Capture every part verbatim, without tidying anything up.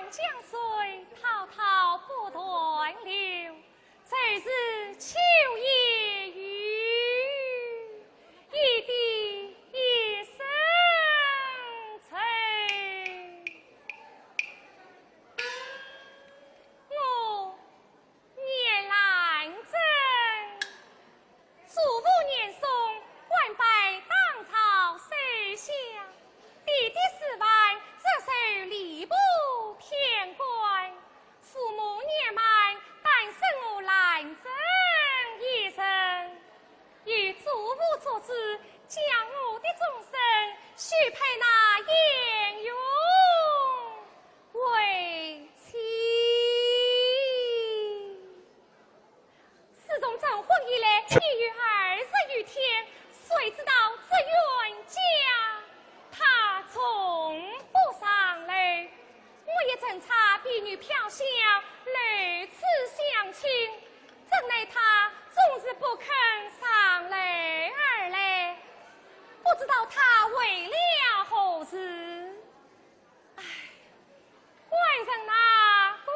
江水滔滔不断流，就是秋夜雨，雨滴一声愁。我 严兰贞，祖父严嵩，官拜当朝宰相，弟弟朱凡，谪守吏部天官，父母年迈，单生我兰贞一人。有祖父作主，将我的终身许配那严嵩为妻。 自从成婚以来，已有二十余天，谁知道这冤家他从不上来。我也曾差婢女飘香来此相请，怎奈他总是不肯上来而来，不知道他为了何事。 唉，官人呐，官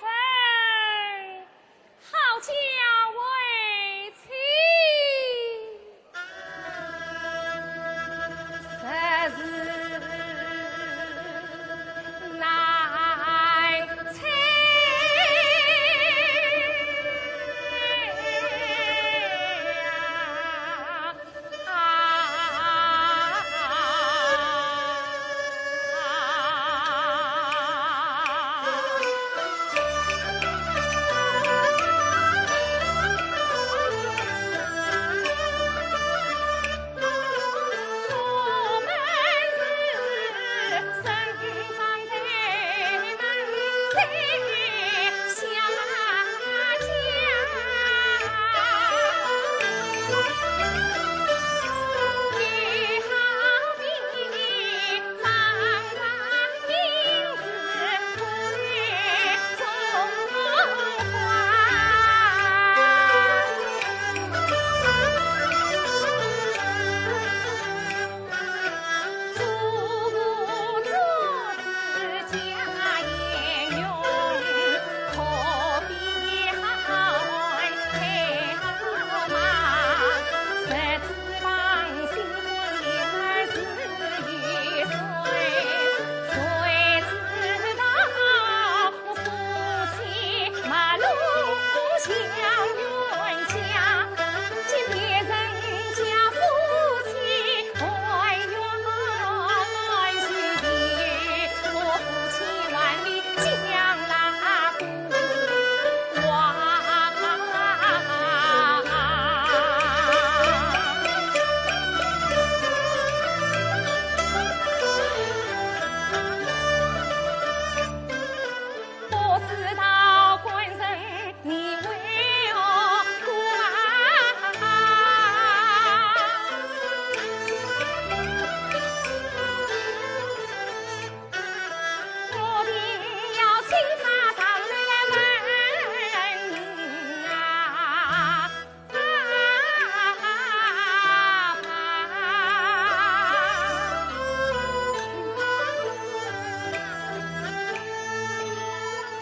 人，好家为妻，实是难称。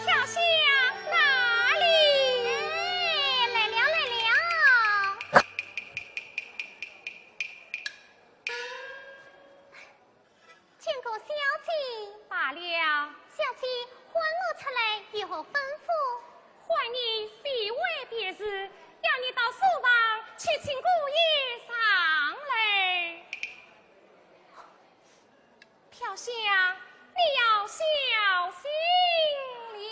飘香哪里？哎，来了，来了。 见过小姐。罢了。小姐，唤我出来有何吩咐？唤你非为别事，要你到书房去请姑爷上来。飘香，你要小心了。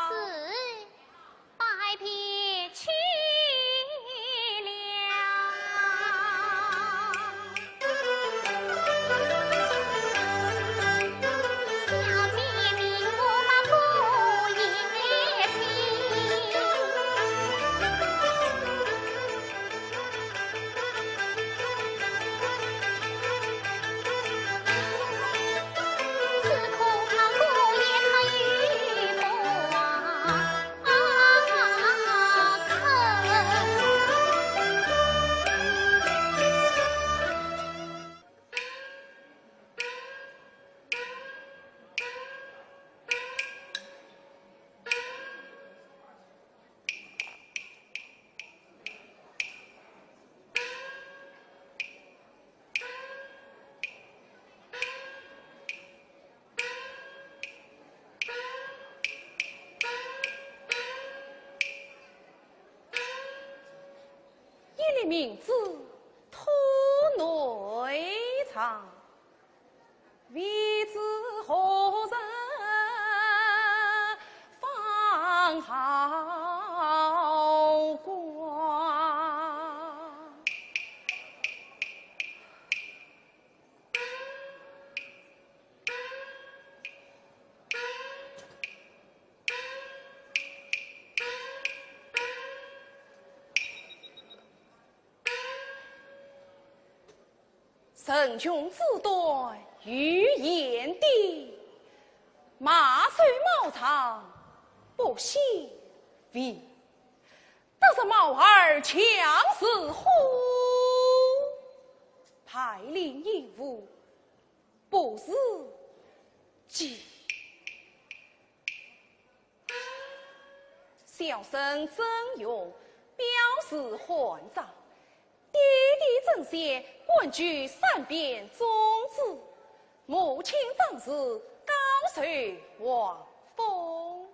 是。 拜别去了。小姐命我不言情。名字托内藏，未知何日放好光。 人穷志短如燕蝶，马瘦毛长不显威。得着猫儿强似虎，排练演武不如鸡。 小生曾荣，表字汉章，爹爹曾铣，官居三边总制，母亲张氏，高寿皇封。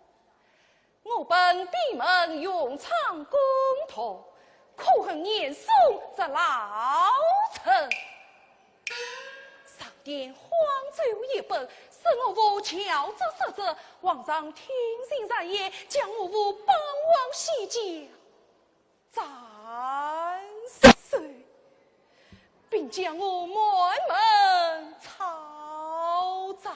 我本闭门勇闯宫斗，可恨严嵩这老臣。 上殿荒奏一本，说我父乔州失职，皇上听信谗言，将我父绑往西郊斩首，并将我满门抄斩。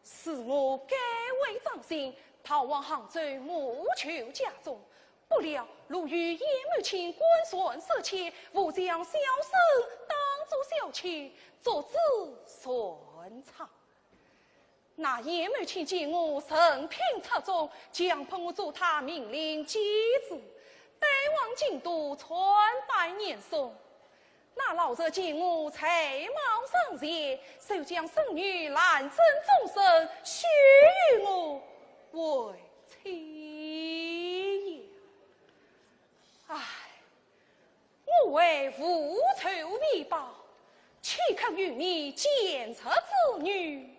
是我改为张姓，逃往杭州母舅家中，不料路遇鄢茂卿官船受牵，误将小生当作小妾，捉至船舱。那鄢茂卿见我人品出众，强迫我做他命令继子，带往京都参拜严嵩。 那老贼见我才貌双全，就将孙女兰贞终身许与我为妻也。唉，我为父仇未报，岂肯与你贱出子女？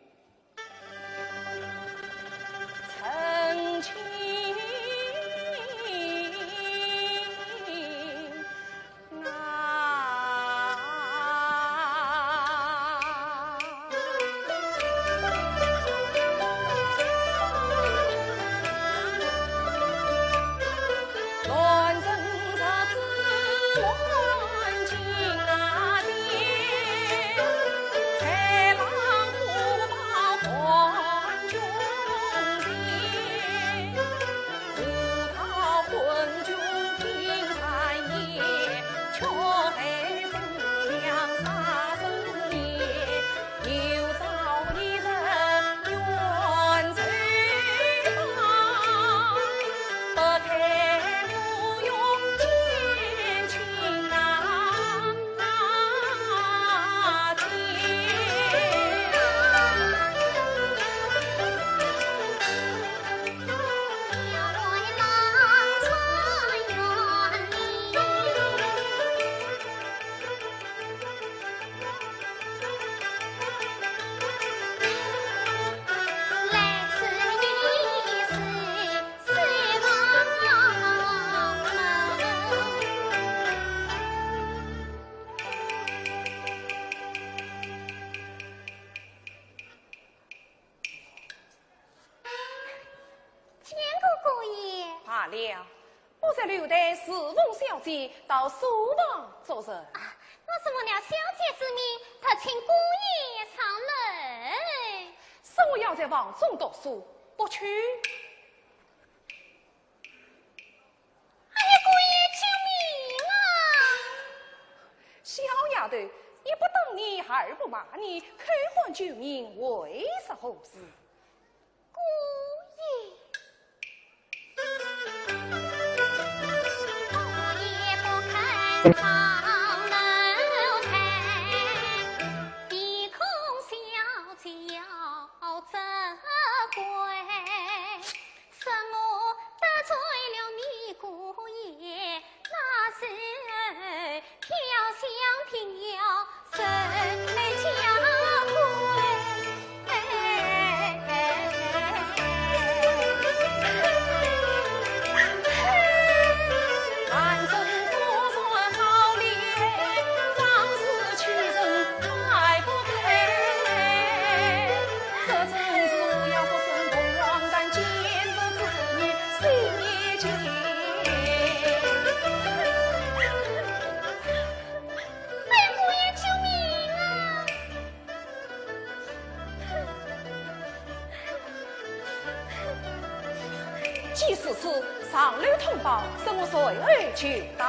成亲啊。见过姑爷。罢了，不如留待侍奉小姐到书房作甚？啊，我是奉了小姐之命，特请姑爷上楼。说我要在房中读书，不去。 哎呀，姑爷，救命啊！小丫头，一不打你，二不骂你，口喊救命，为是何事？姑爷。宝，待我随后就到。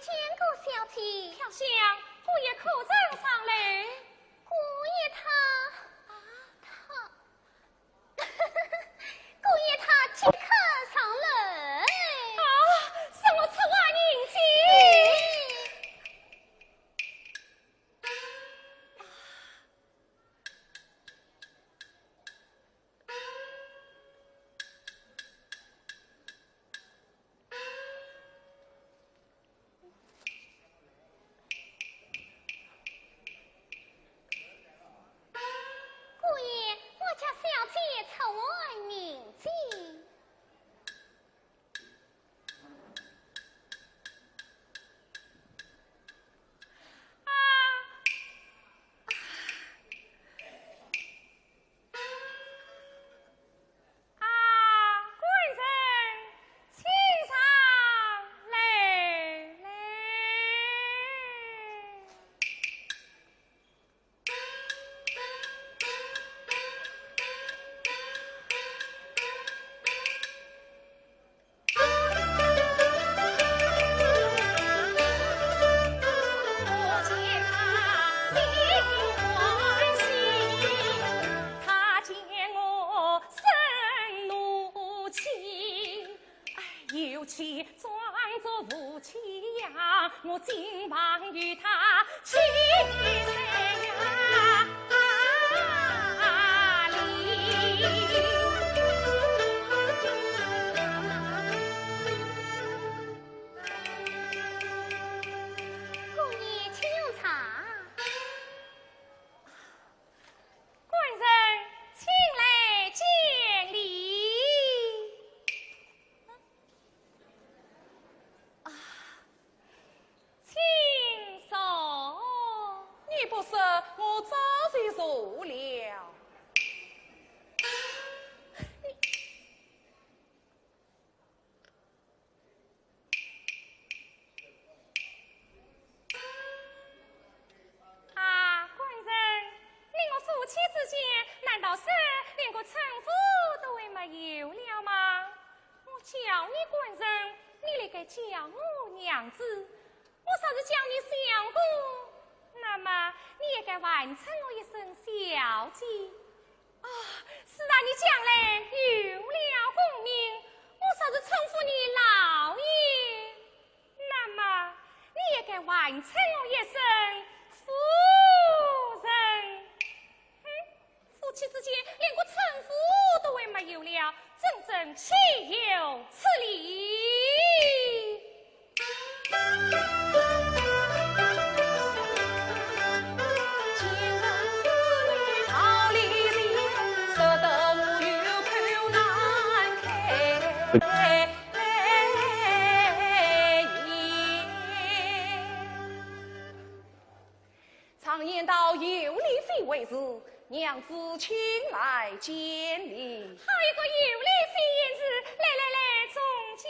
见过小姐。飘香，姑爷可曾上来？姑爷他，他，姑爷他即刻上来。啊，待我出外迎接。姑爷，我家小姐出外迎接。啊，啊，官人，请上来，来。 尤其装作无欺呀，我竟忘与他欺谁呀？姑爷，请用茶。 官人，请来见礼。啊，请坐。你不说，我早就坐了。你 啊，官人，你我夫妻之间，难道是连个称呼都还没有了吗？我叫你官人，你来该叫我娘子；我若是叫你相公，那么你也该还称我一声小姐。 啊，是啊，你将来有了功名，我若是称呼你老爷，那么你也该还称我一声夫人。哼，夫妻之间连个称呼都还没有了，真正岂有此理！常言道，有理非为是，娘子请来见礼。好一个有理非言是，来来来，重见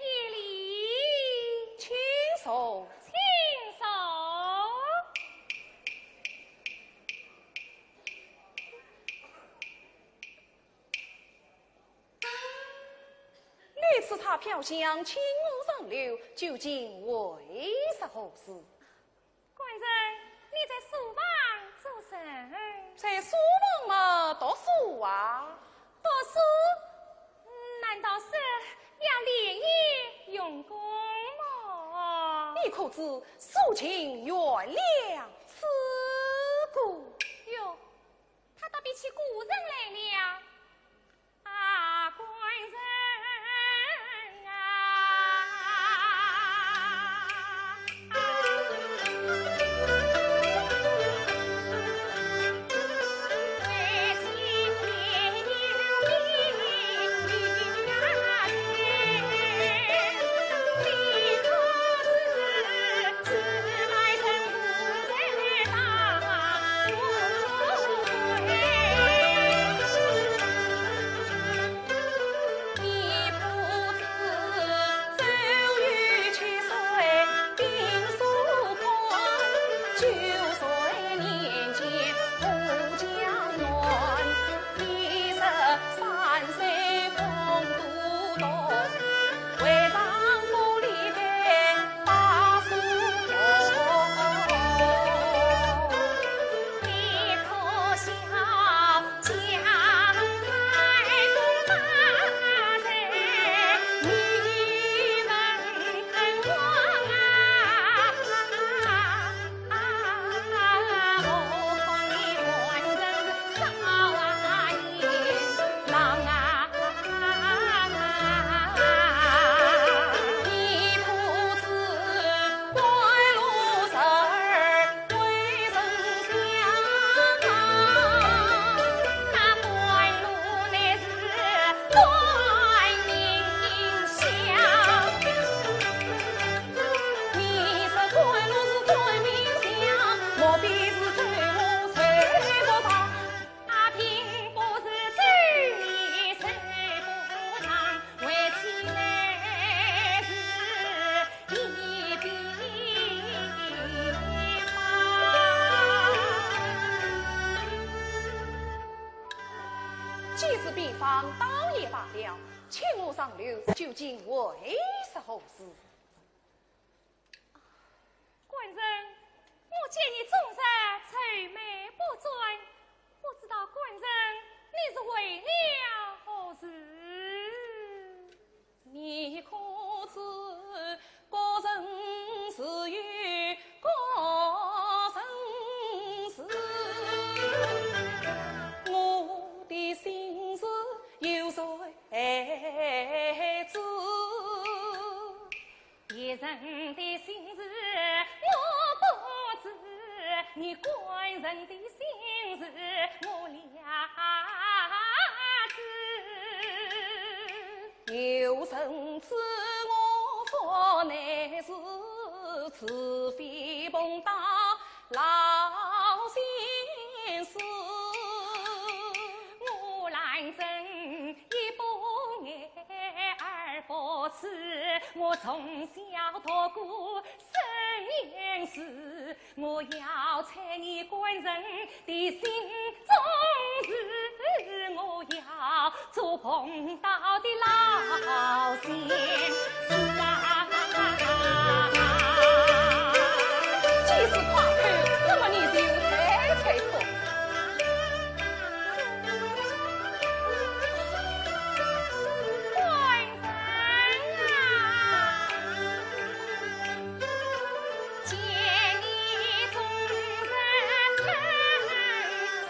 一礼。请坐。请坐。你此次飘香请我上楼，究竟为是何事？ 官人，你在书房做甚？在书房嘛，读书啊。读书？难道是要连夜用功么？你可知苏秦袁梁刺股？哟，他倒比起古人来了。 啊，官人啊！既是比方，倒也罢了，请我上楼，究竟为是何事？ 官人，我见你终日愁眉不展，不知道官人你是为了何事？你可知，古人自有古人事，我的心事有谁知？ 别人的心事我不知，你官人的心事我了知。有人知我腹内事，除非碰到老先生。我兰贞一不爱二不痴，我从小读过 三年书，我要猜你官人的心中事，我要做公道的老先生啊。既是夸口，那么你就猜猜看。 官人啊，见你终日闷自私，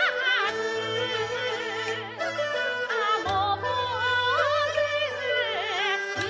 啊，莫不是你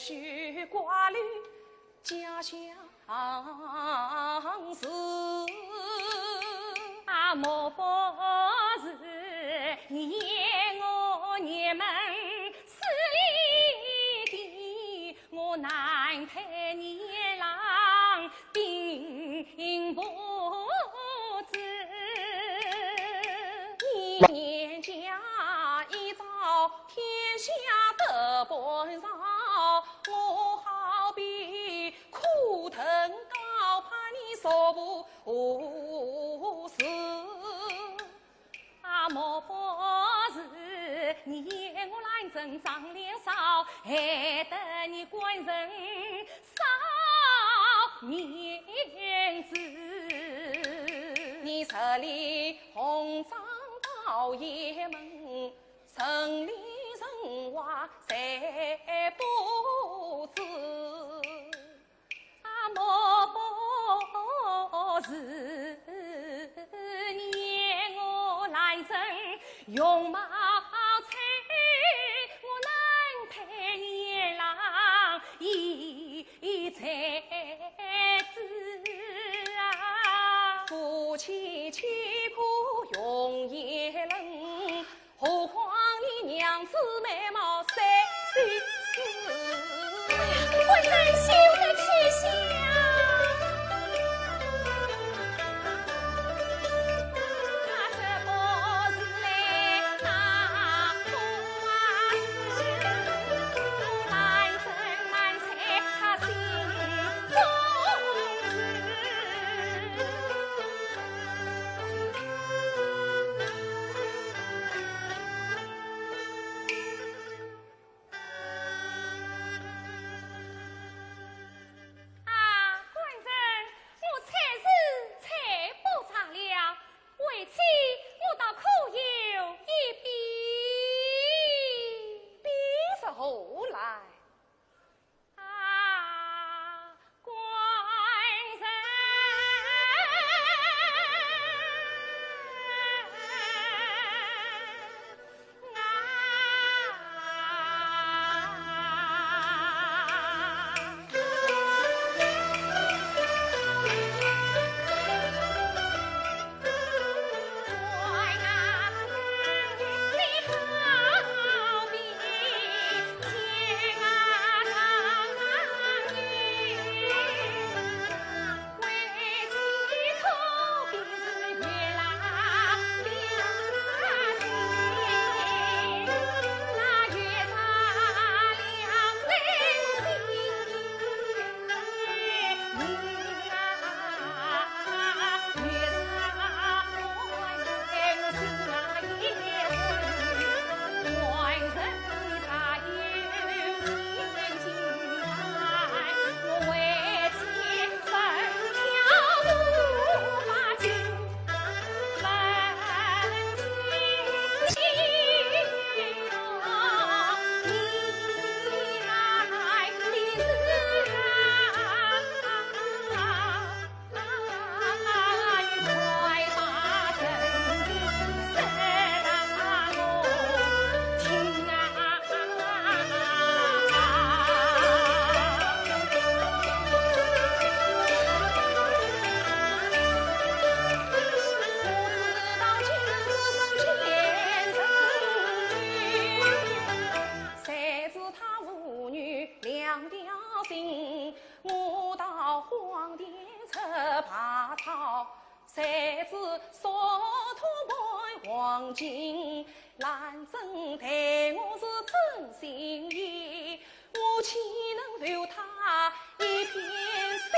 许挂绿家乡事。啊，莫不是你言我你们势利的，我难配你郎并不知。你年家已早，天下得不饶，我好比苦藤高攀，你所不识。啊，莫不是你嫌我兰贞长脸少，害得你官人少面子。你十里红妆到雁门，城里城外谁不知。啊，莫不是你嫌我兰贞容貌丑，我难配你郎一才子啊。夫妻岂可容易冷，何况你娘子美貌赛西施。哎呀，官人休得取笑。啊，官人，我猜是猜不着了，为妻我倒可有一比。比是何来？ 啊，官人。谁知他舞女两条心，我到荒地吃爬草，谁知烧土盘黄金，兰贞待我是真心意，我岂能留她一片心？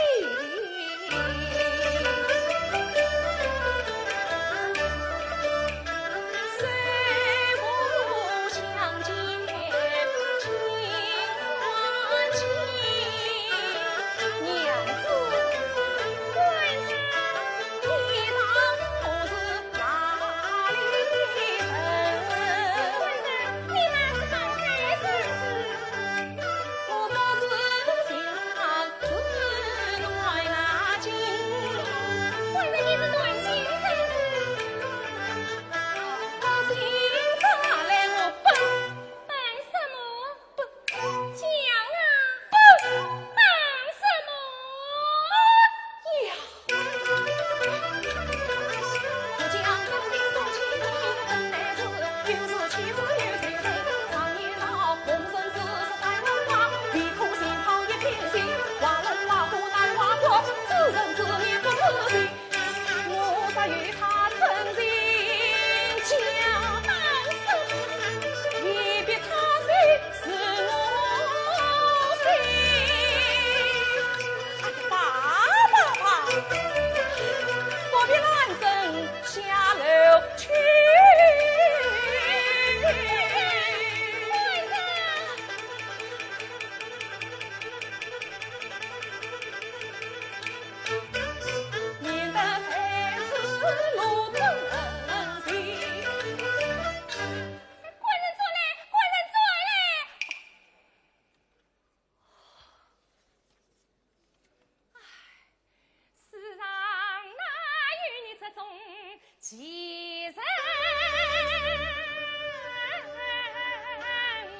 其人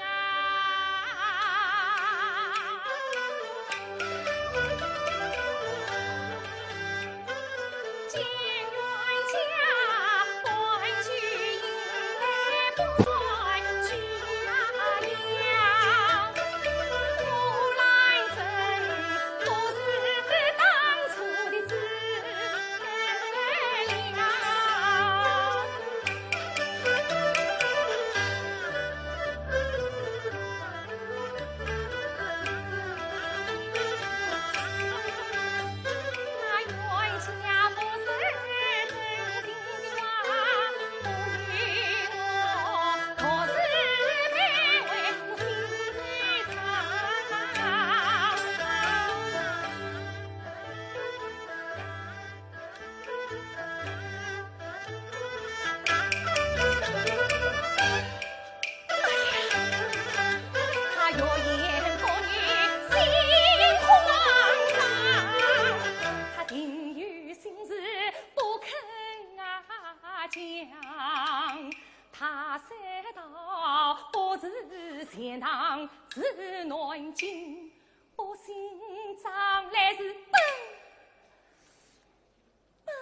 啊，见冤家，官居也不敢居呀。我来人，我是当初的子 他越言不语心慌张，他定有心事不肯啊讲。他说道：不知钱塘至南京，不姓张，来是奔。 奔。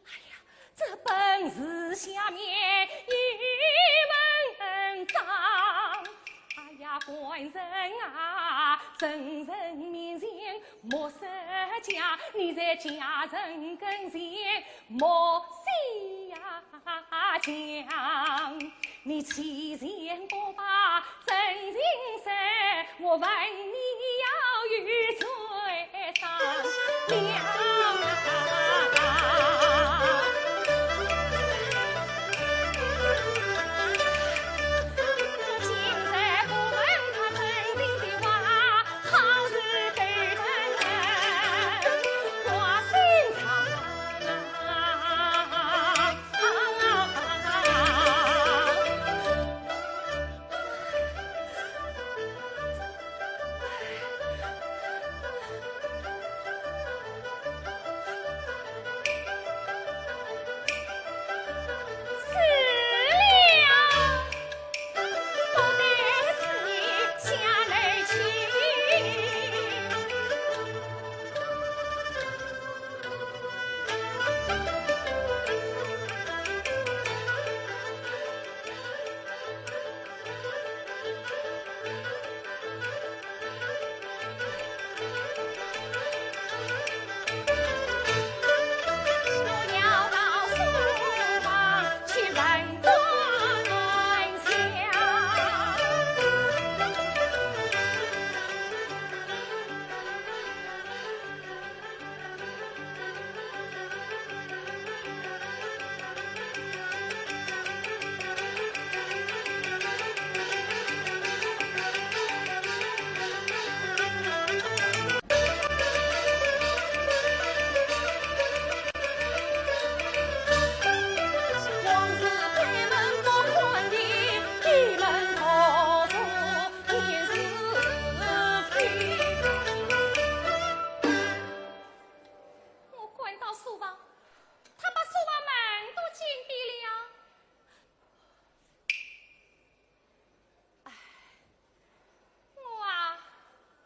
哎呀，这奔字下面一文章。哎呀，官人啊，圣人面前莫说假，你在家人跟前莫虚呀。 讲，你欺善不把真情说，我问你要与谁商量？今日不问他真情的话， 好事都能挂心上。是了。 我赶到书房，他把书房门都紧闭了。唉，我啊，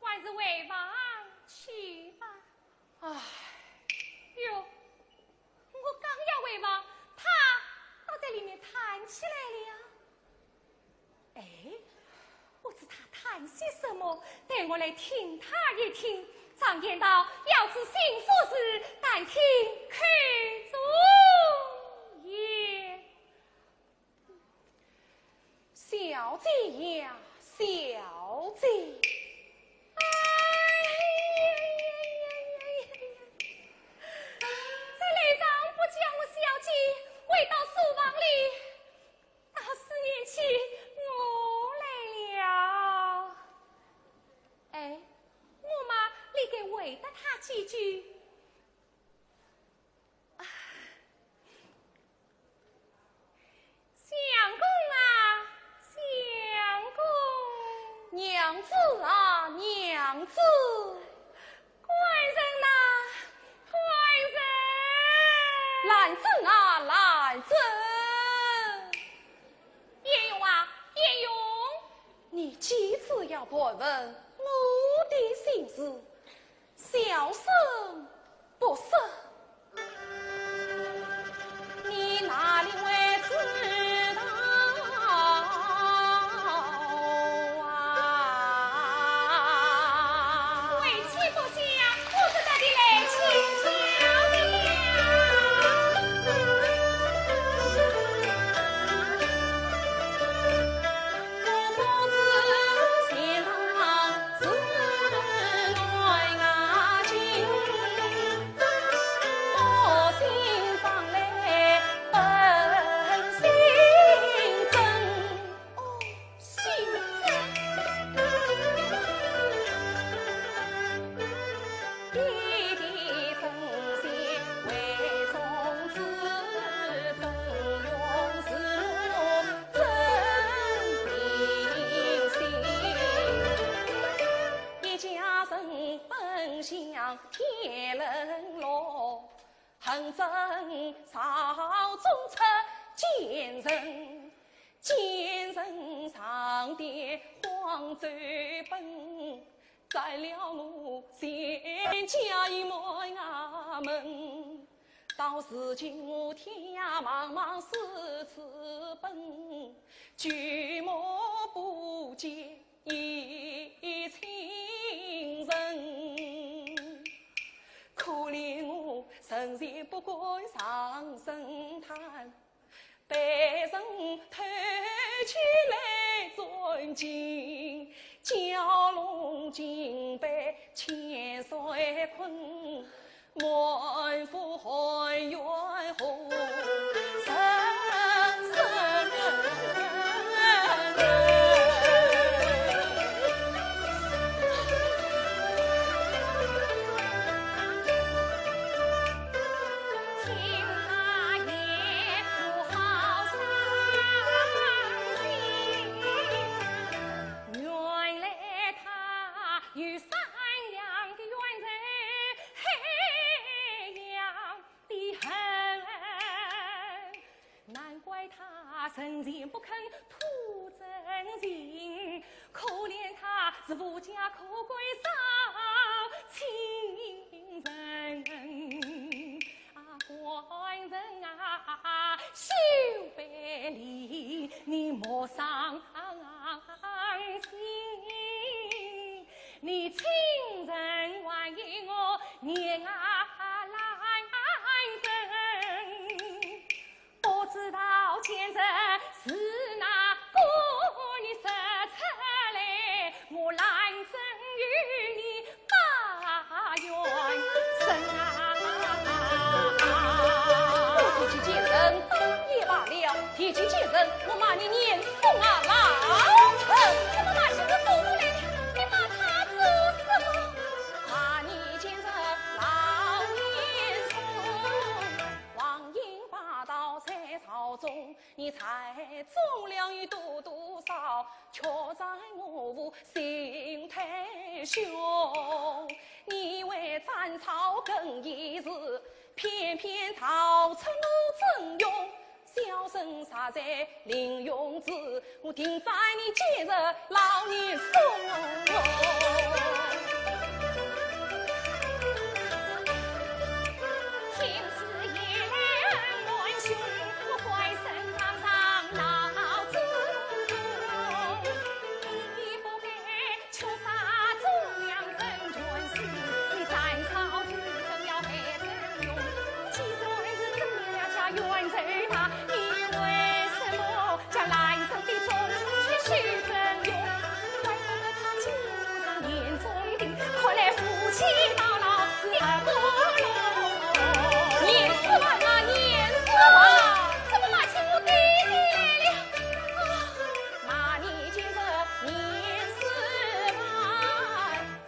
还是回房去吧。唉，哟，我刚要回房，他倒在里面叹起来了。 哎，不知他叹些什么，待我来听他一听。常言道，要知心腹事，但听口中言。小姐呀，小姐。哎呀呀呀呀呀呀！这雷丈不叫我小姐，回到书房里， 倒思念起我来了。哎，我嘛，理该回答他几句。啊，相公啊，相公。兰贞啊，兰贞！鄢荣啊，鄢荣！你几次要盘问我的心事，小生不说。你哪里会知道啊？为妻不想，我是特地来请教的呀。一家人本相天伦乐，恨恨朝中出奸臣，奸臣上殿荒走奔，斩了我全家满衙门。到如今我天涯茫茫四处奔，举目不见 一亲人，可怜我神前不敢上神坛，被人偷取来转京，蛟龙金杯千岁困。 满腹含冤何人伸冤？听他言，我好伤心。原来他 有善良的冤仇，黑暗的恨，难怪他生前不肯吐真情，可怜他是无家可归少亲人。 啊，官人啊，休别离，你莫伤心。你亲人还有我年啊，兰贞。 不知道奸臣是哪个，你说出来，我兰贞与你把冤伸啊。提起奸臣，倒也罢了；提起奸臣，我骂你严嵩啊，老贼！怎么骂起个祖宗来了？你骂他做什么？骂你奸臣老严嵩。 荒淫霸道在朝中，你才忠良有多多少，却在我府心太凶。你为斩草更衣时，偏偏逃出我曾荣，小生杀在 林永志，我定斩你奸臣老严嵩。严世蕃啊，严世蕃，怎么骂起我爹爹来了？啊，骂你奸臣严世蕃，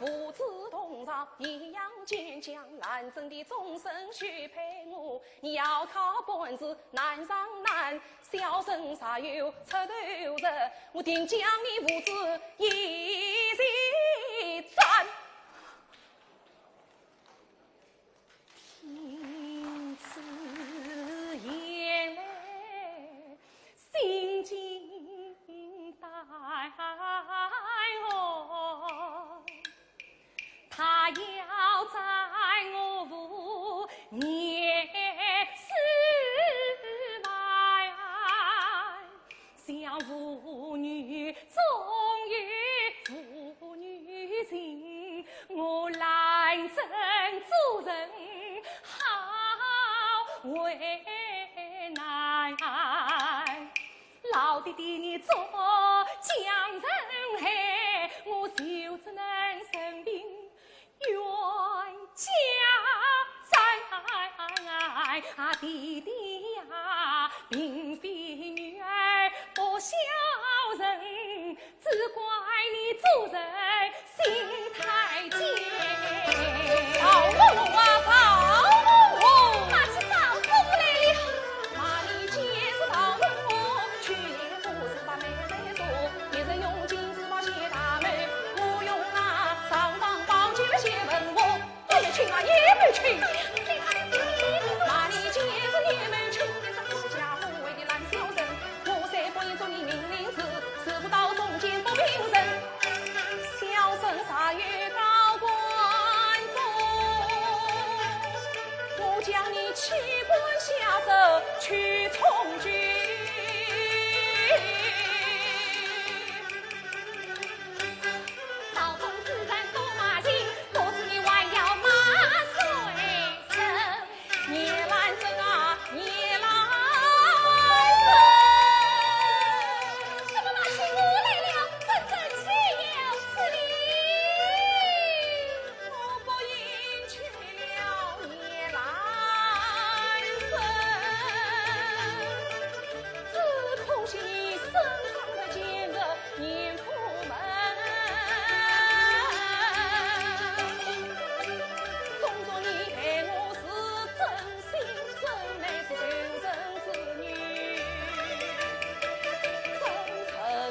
父子同朝一样坚强，兰贞的终身许配我，你要靠本事难上难， 小生若有出头日，我定将你父子一齐斩。为难。老爹爹你做将人害，我就只能任凭冤家债。啊，爹爹呀，并非女儿不孝顺， 只怪你做人心太贱。赵文华啊，赵文华！拿起赵叔父来了。骂你贱是赵文华，去年不是把妹妹做，一人用金子把谢大妹，我用那上当宝剑谢文华。 也没亲啊，也没亲。骂你贱是也没亲，这家伙为的烂小人，我虽不愿做你命令子，事不到中间不平人。小生若有告官状，我将你弃官下奏去从军。 朝中之人多骂人，不知你还要骂谁人？孽烂人啊，孽烂人！怎么骂起我来了？真正岂有此理！我不应去 了孽烂人，只可惜你身上的奸恶念不泯。纵然你待我是真心真爱，是救人之女，真诚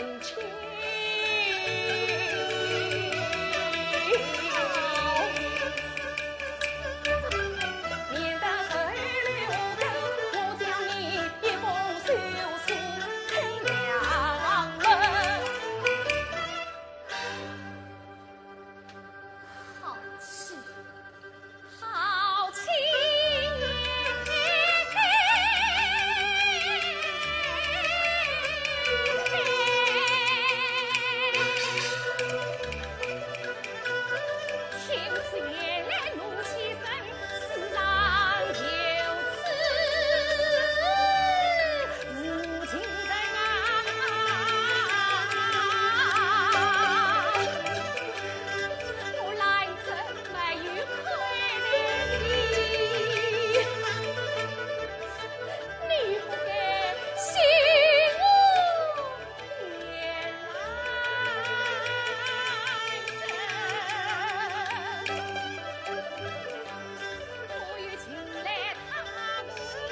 好气！ 好气！听此言来怒气生，世上有此无情人啊！ 我来者没有亏待你，你不该休我也来者。我有情来他无意。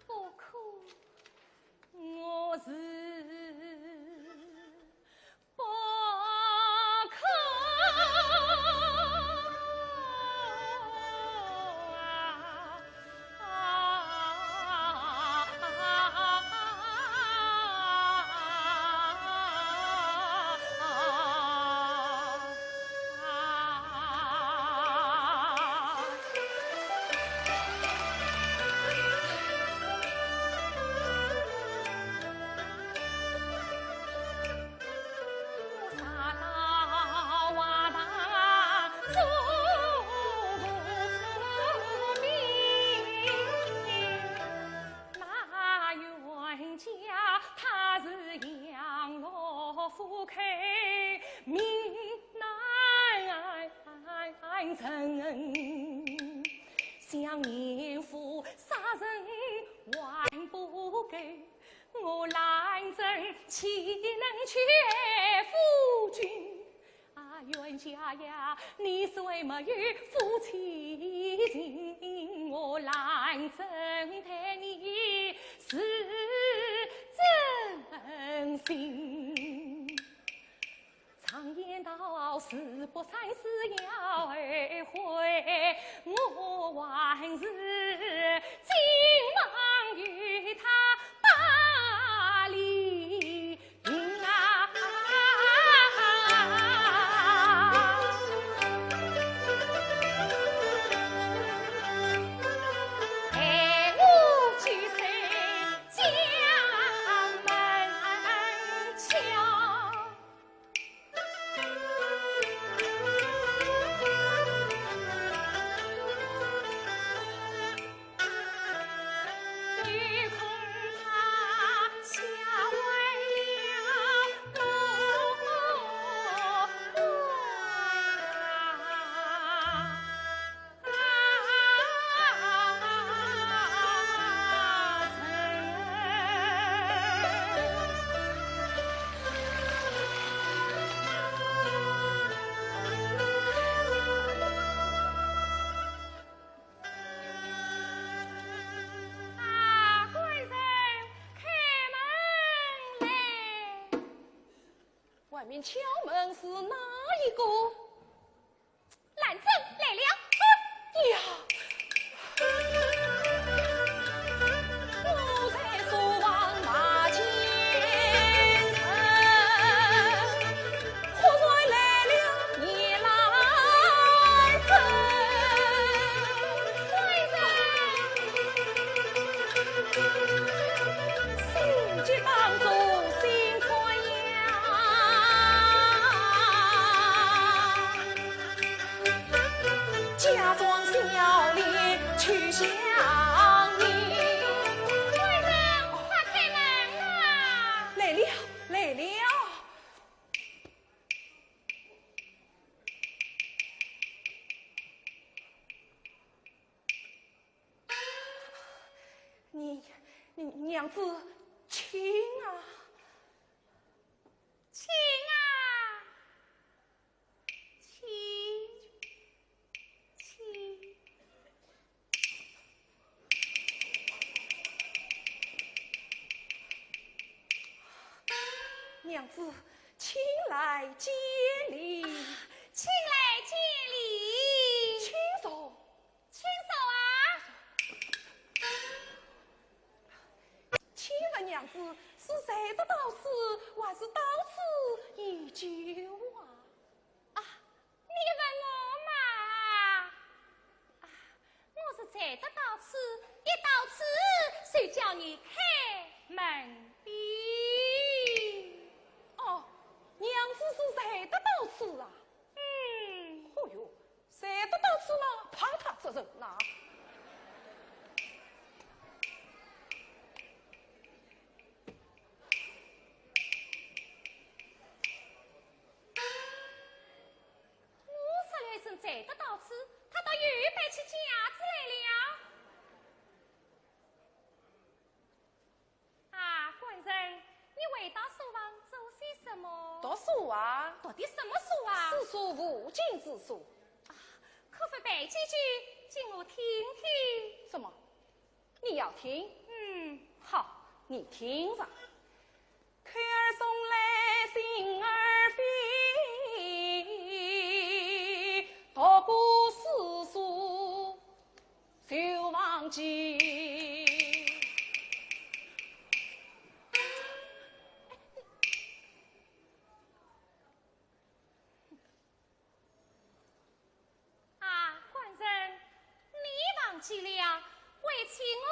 不可，我是不可啊！ 那冤家他是羊肉虎口，命难伸。想年富杀人还不够，我兰贞岂能屈服君？啊，冤家呀，你虽没有夫妻情，我兰贞待你是真心。 常言道，事不三思要后悔，我还是今晚与他把理平啊！待我去守将门桥。 啊，官人，开门来！外面敲门是哪一个？ 兰贞来了。哎呀！我在书房拿奸臣，忽然来了你兰贞。官人，心急当作心肝呀。 假装笑脸去相迎。官人，快开门啊！来了，来了。你，你，娘子，请啊。请啊。 请，请。娘子，请来见礼。请来见礼。请坐。请坐啊。请问娘子是才得到此，还是到此已久啊？ 啊，你问我嘛？啊，我是才得到此，一到此就叫你开门闭。哦，娘子是才得到此啊？嗯。哦哟，才得到此嘛，怕他这人呐。 我说了一声才得到此，他倒又摆起架子来了。啊，官人，你回到书房做些什么？读书啊。读的什么书啊？四书五经之书。啊，可否背几句给我听听？什么？ 你要听？嗯。好，你听着。口儿松来心儿飞，读过四书就忘记。 啊，官人，你忘记了，为妻我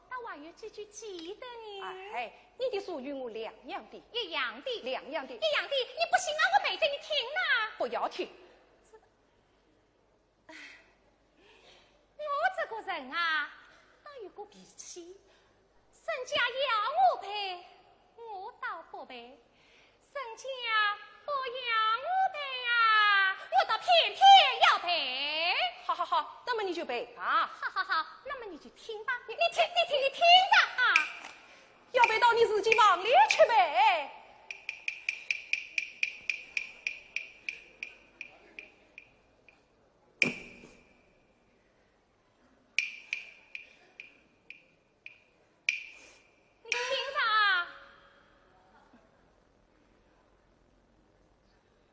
倒还有几句记得呢。哎，你的书与我两样的。一样的。两样的。一样的，你不信啊，我背给你听呐。不要听。这，唉，我这个人啊，倒有个脾气， 人家要我背，我倒不背；人家不要我背啊，我倒偏偏要背。好好好，那么你就背吧。好好好，那么你就听吧。你，你听，你听，你听着啊。要背你自己忙里去呗。你听着啊。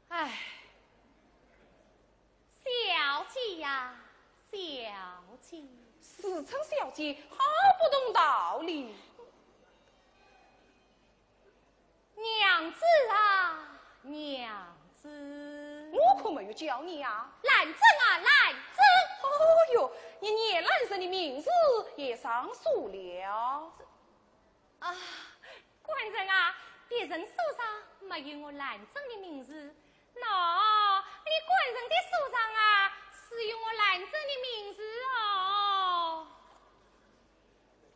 哎，小姐呀，小姐。自称小姐，好不懂道理。 娘子啊，娘子。我可没有叫你啊。兰贞啊，兰贞。哦哟，你连兰贞的名字也上锁了。啊，官人啊，别人手上没有我兰贞的名字，喏，你官人的手上啊，是有我兰贞的名字哦。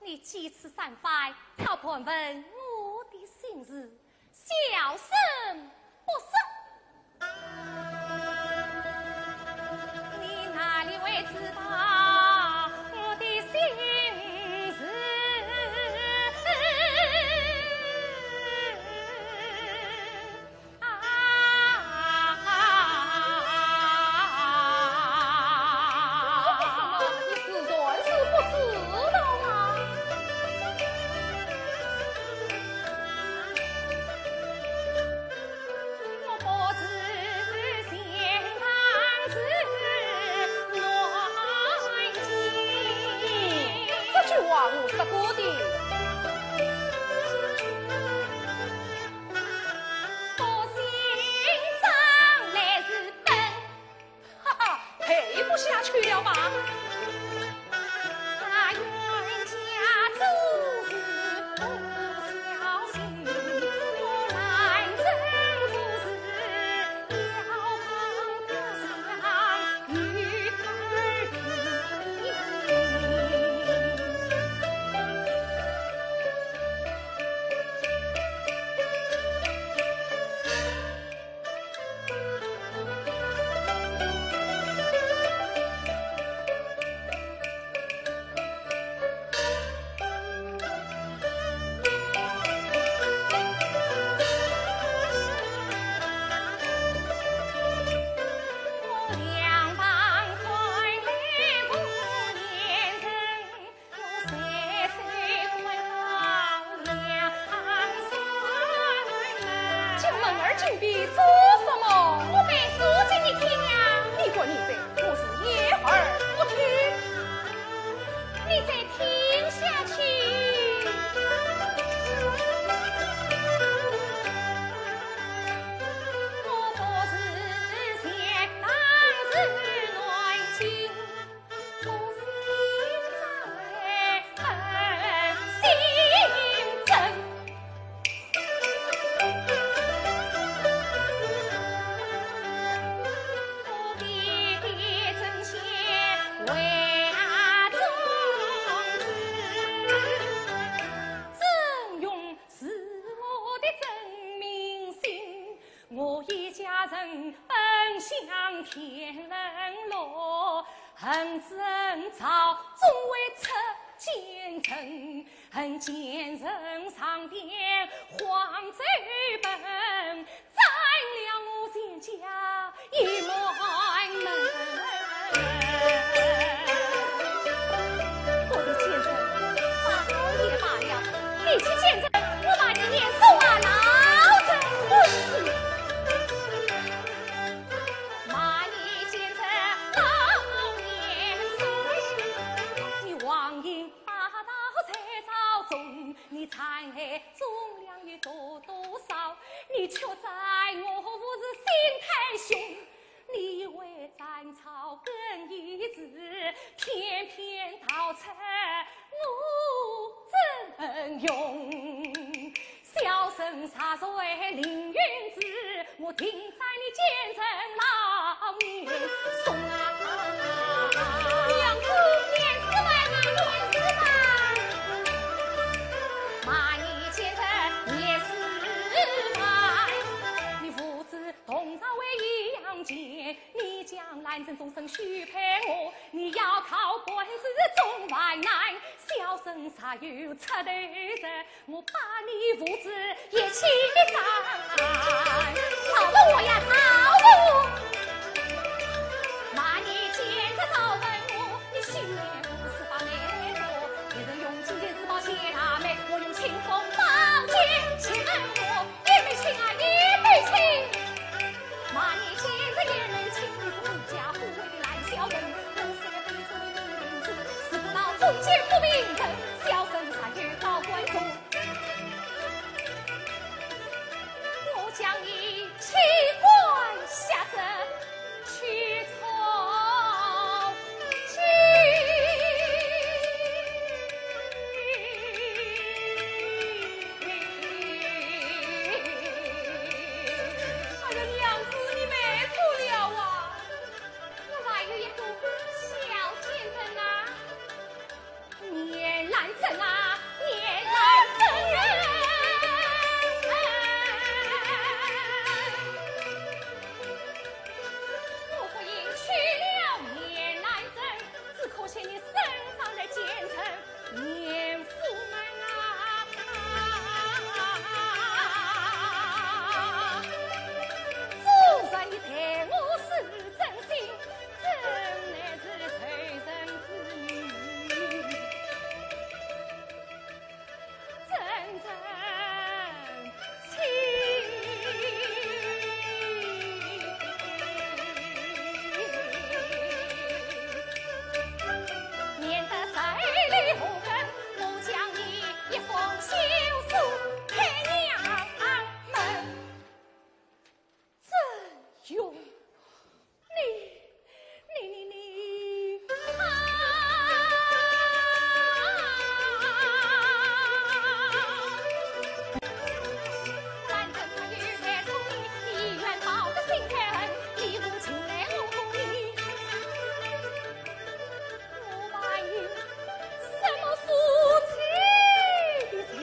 你几次三番，倒盘问我的心事，小声不说。你哪里会知道我的心事？ 啊，为什么你自然是不知道啊？我不知前方是乱境。这句话我说过的。 不姓张来是笨。哈哈，配不下去了吧？他冤家做事不小心，我兰贞做事要防得上于他人。 进门而进壁做什么？我背书给你听呀。你管你的，我是掩耳不听。你再听下去。我不是前当是南京 我一家人奔向天人乐，恨之恨早，总会出奸臣，恨奸臣上殿，黄州奔，占了我全家一满门。我的奸臣，罢了也罢了，你去见朕，我把你严嵩啊，老贼！骂你奸臣老严嵩，你王英霸道在朝中，你残害忠良有多多少，你却在我府是心太凶，你为斩草更衣之，偏偏逃出我阵容。 小生杀谁凌云志，我定斩你奸臣老严嵩啊！娘子，免死吧，免死吧！骂你奸臣免死吧！你父子同朝为一样奸，你将兰贞终身许配我，你要靠本事总犯难，小生身上有出头日，我把你父子一起斩。曹操呀，曹操！骂你奸贼赵文华，你心里无私把难做。一人用计，一人保全大妹，我用青锋宝剑，谁能我一门亲啊，一门亲。骂你奸贼也能亲，你是狐假虎威的烂小人，我是个卑賤的女人子，是不闹中间不平等，小生才有高官做。我将你弃官下阵，去从军。哎呀，娘子，你慢走了啊！我还有一个小奸人啊。 严兰贞啊，严兰贞啊！我不应娶了严兰贞，只可惜你身上的奸臣严夫人啊！纵然你待我是真心， 怎奈是仇人之女，怎忍心？免得水里无根，我将你一封休书给娘们。 曾荣，你，你，你，你，啊！兰贞她有才聪明，你愿报得心太狠，你不进来我不理。 我还有什么负气的情？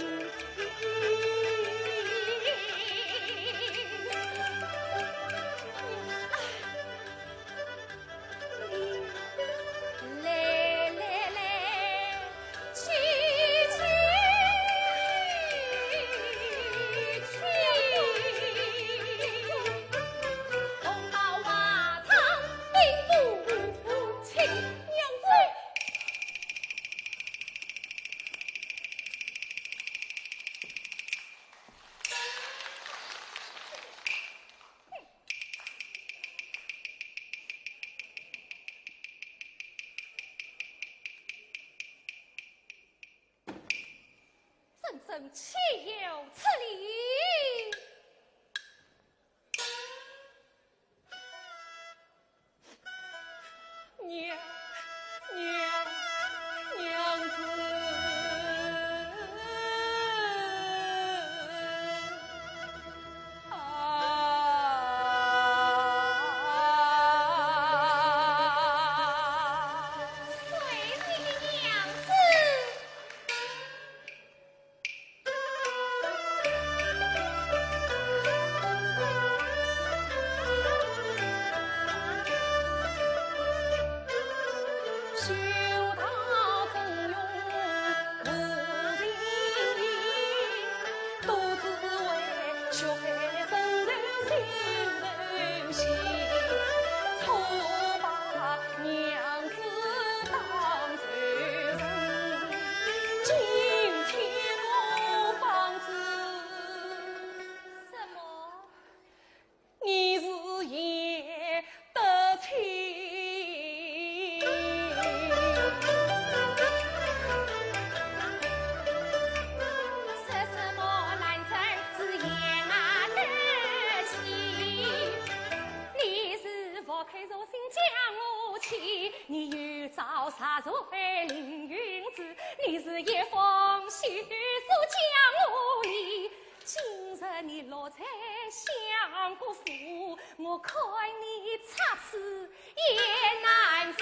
来，来，来，去，去，去。 同到华堂禀父亲。娘子。真正岂有此理！ 娘，娘，娘子啊！谁是你的娘子？ 什么？你是也得亲。说什么兰贞是也啊得亲？你是不肯 甘心将我弃，你又招啥人为凌云志？你是一封休书将我离，今日你落在相国府，我看你插翅也难飞。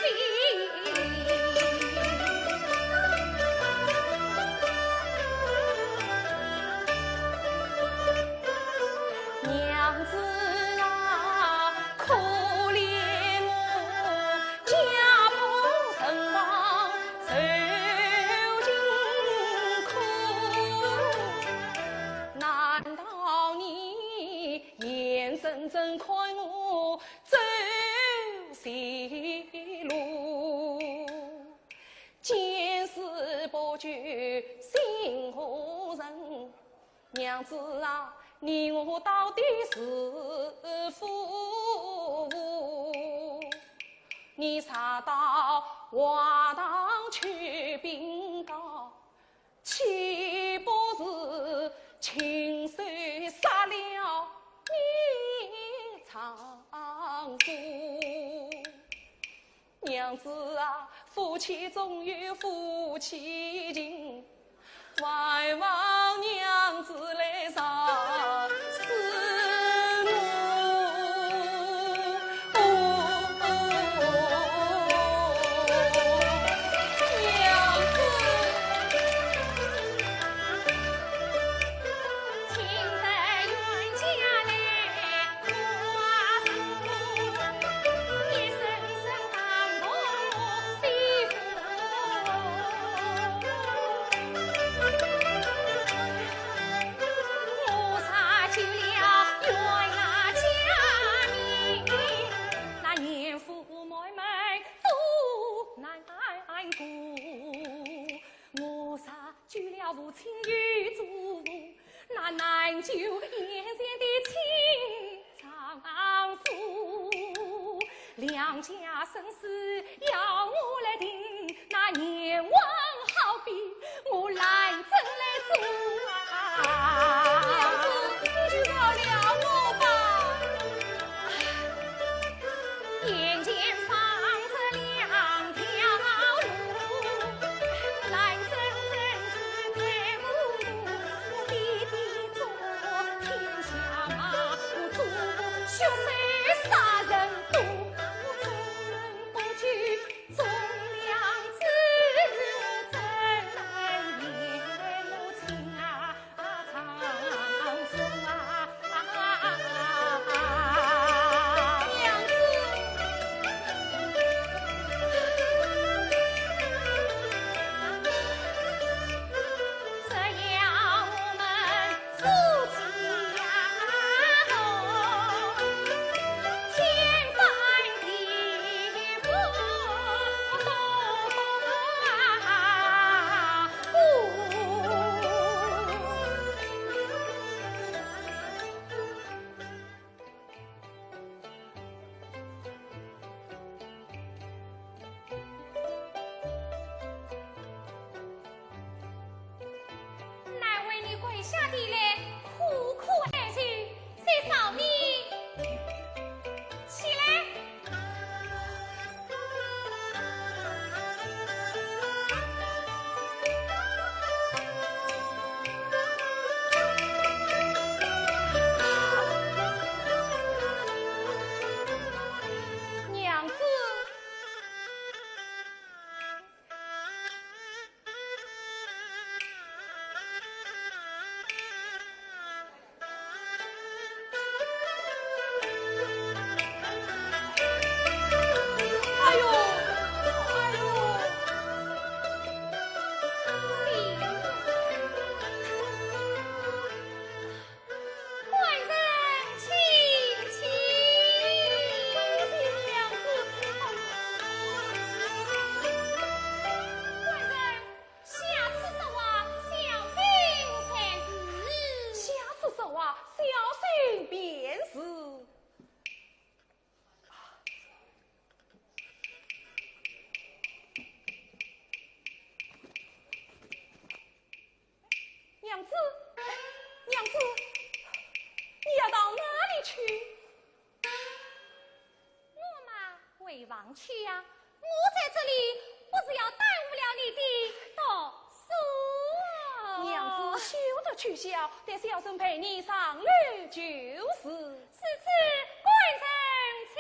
娘子啊，可怜我家破人亡，受尽正看我走邪路，见势不救心何忍？娘子啊，你我到底是夫妇，你常到华堂去禀告， 岂不是亲手杀了你丈夫？娘子啊，夫妻总有夫妻情，还望娘子来饶恕我。 我若救了父亲与祖父，那难救眼前的亲丈夫。两家生死要我来定，那阎王好比我拦针来阻啊！你就饶了我吧。 眼前放着两条路，拦针真是太糊涂。我爹爹做天下马虎，祖父血水杀人多，我怎能不救忠良之人？啊，丈夫啊，娘子。只要我们夫妻呀，天翻地覆。 难为你跪下地来，苦苦哀求，谁饶你？起来！ 娘子。 哎呦，哎呦！官人请起。娘子，官人， 下次说话小心才是。下次说话小心便是。娘子，娘子，你要到哪里去？ 我嘛回房去呀，我在这里不是要耽误了你的读书。娘子休得取笑，待小生陪你上楼就是。如此官人请。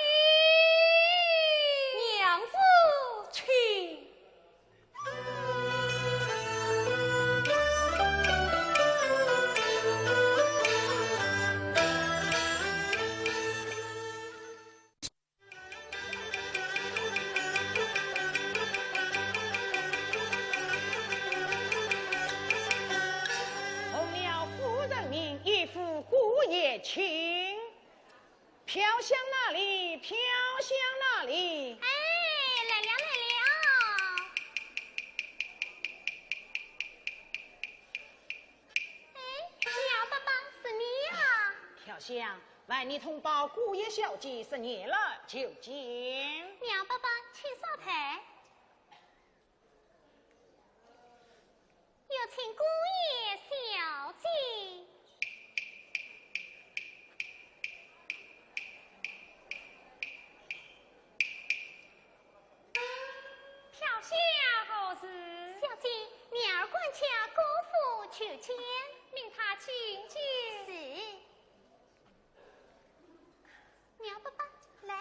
娘子请。 奉了夫人命，一赴姑爷请。飘香哪里？飘香哪里？哎，来了，来了。哎，苗伯伯，是你啊？飘香，万里通报姑爷小姐，是你了，求见。苗伯伯，请稍待。 有请姑爷小姐。飘香何事？小姐，苗儿管家姑父求见。命他进见。是。 苗伯伯，来。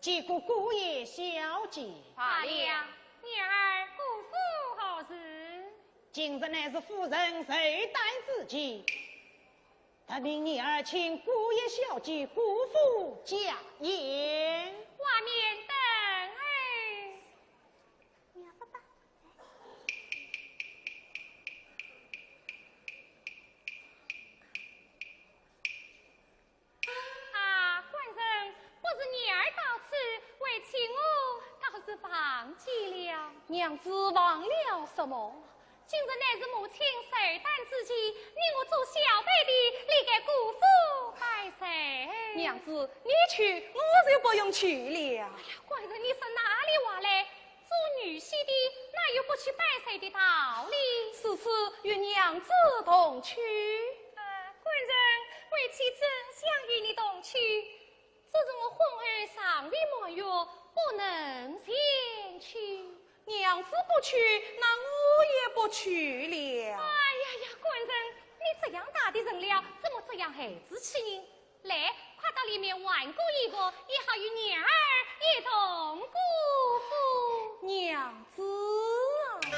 见过姑爷小姐。罢了，苗儿姑父何事？今日乃是夫人寿诞之期，特命你儿请姑爷小姐、姑父家宴。外面等候。 苗伯伯。啊，官人，不是你儿到此，为妻我倒是忘记了。娘子忘了什么？今日乃是母亲寿诞之期，你我做小辈的，理该姑父拜寿。娘子，你去，我就不用去了。哎呀，官人，你说哪里话来？ 做女婿的哪有不去拜寿的道理？如此与娘子同去。呃，官人，为妻真想与你同去，只是我婚后尚未满月，不能前去。娘子不去，那我也不去了。哎呀呀，官人，你这样大的人了，怎么这样孩子气呢？ 来，快到里面换过衣服，也好与娘儿一同过府。娘子啊！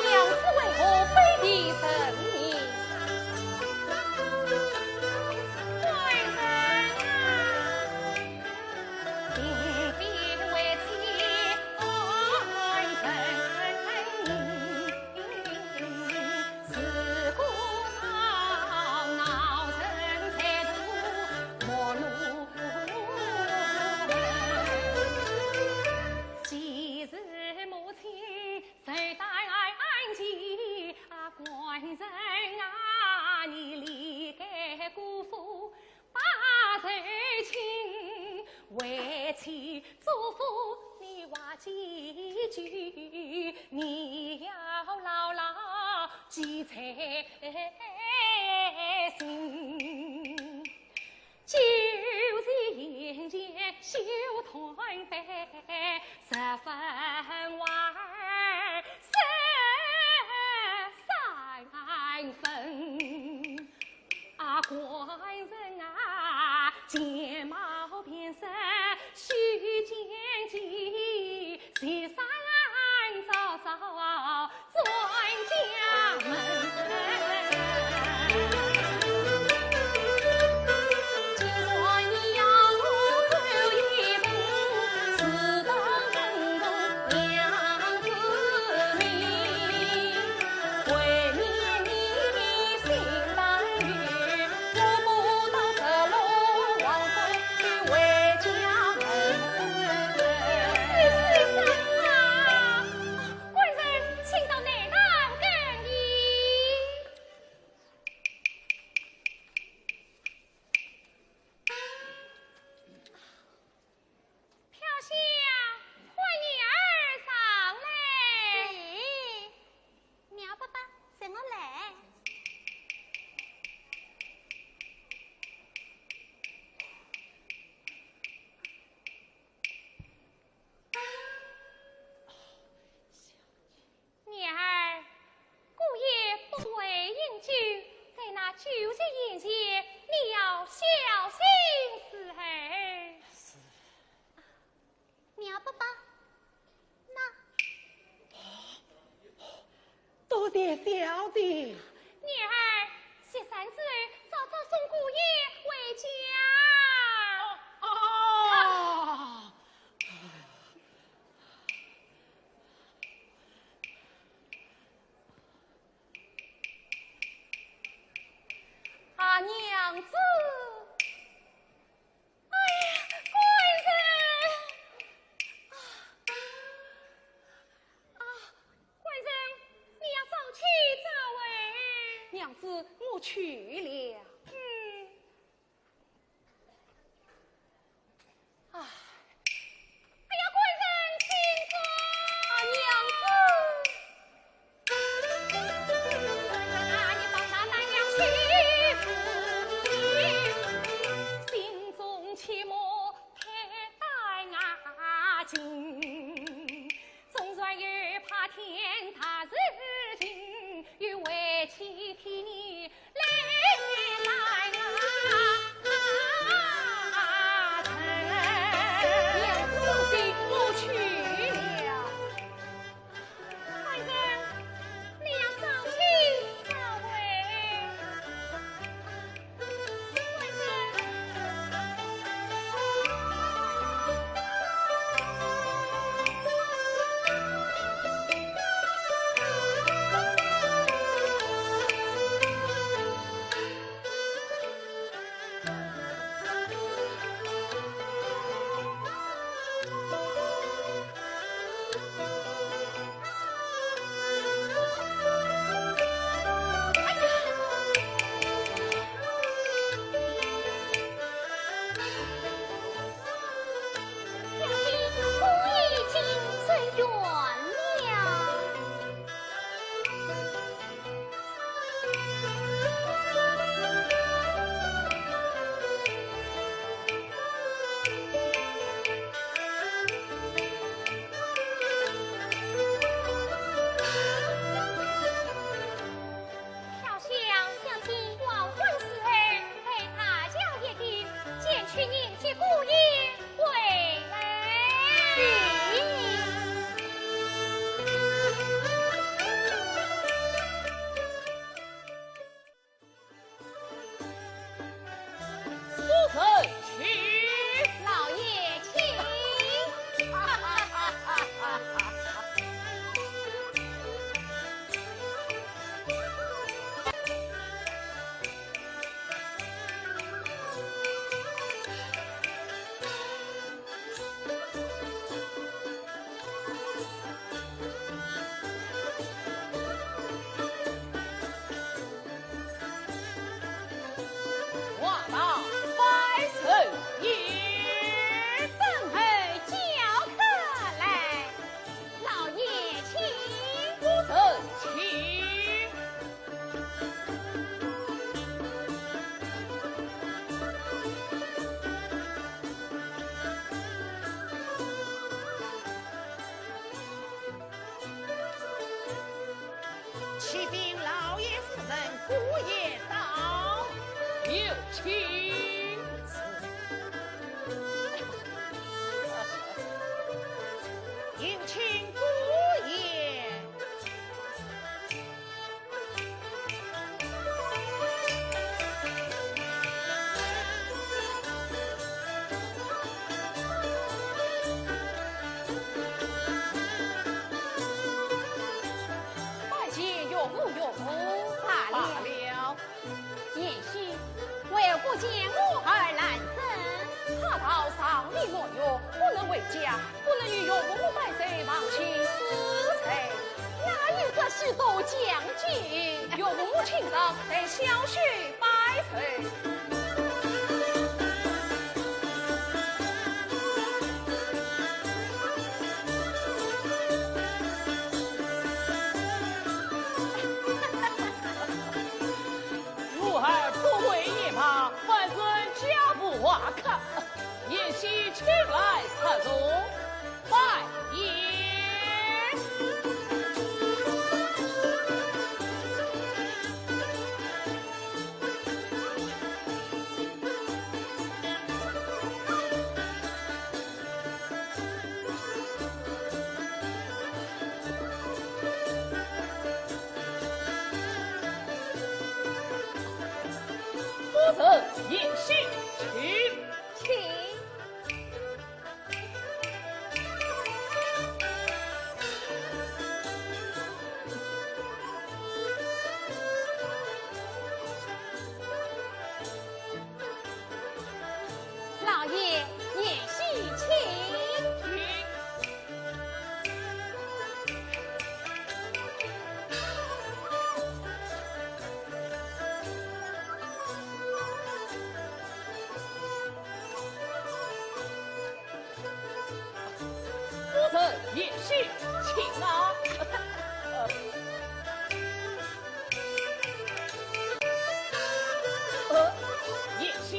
娘子为何非礼人呢？官人啊！爸爸，那……多谢小姐。女儿，歇山之后，早早送姑爷回家。哦。啊，娘子。 哎呀，官人！啊，啊，官人，你要早去早回。娘子，我去了。嗯。啊。哎呀，官人，请坐。啊，娘子。 娘子放心，我去了。 官人，你要早去早回。官人。 飘香，小姐，黄昏时候，回大桥一带，前去迎接姑爷回来。是。 夫人请。老爷请。话到摆设宴。等候賓客来。老爷请。夫人请。 启禀老爷夫人，姑爷到。有请。有请姑爷。 拜见岳父岳母。罢了。罢了。 贤婿，为何见我而难甚？他道尚未满月，不能回家，不能与岳父母拜寿，望请恕罪。哪有这许多讲究？岳父母请上，待小婿拜寿。 武二不跪也罢，反正家无话客。贤婿请来坐坐，拜宴。呃，贤婿，请。请。 老爷，贤婿请。请。夫人，贤婿，请啊。 呃，贤婿，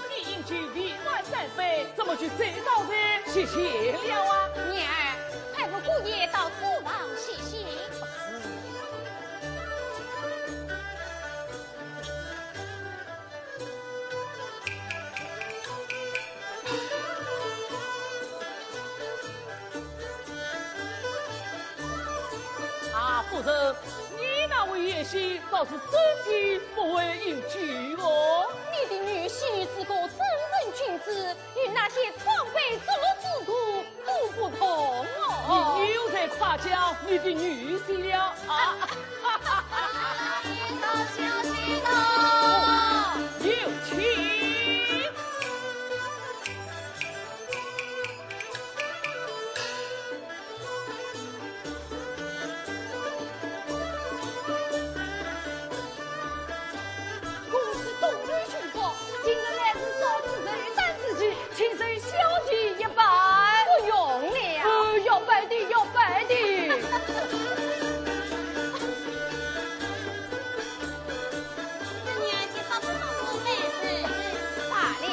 你饮酒未满三杯，怎么就醉倒在席前了啊？女儿，快扶姑爷到书房歇息。是。 啊，夫人，你那位贤婿倒是真的不会饮酒哦。你的女婿是个正人君子，与那些荒废作乐之徒都不同哦。你又在夸奖你的女婿了啊？啊，老爷，少小心哦。有请。 恭喜东女兄嫂，今日乃是少主寿诞之期，请受小弟一拜。不用了。呃，要拜的，要拜的。这女儿今朝怎么不拜寿？罢了，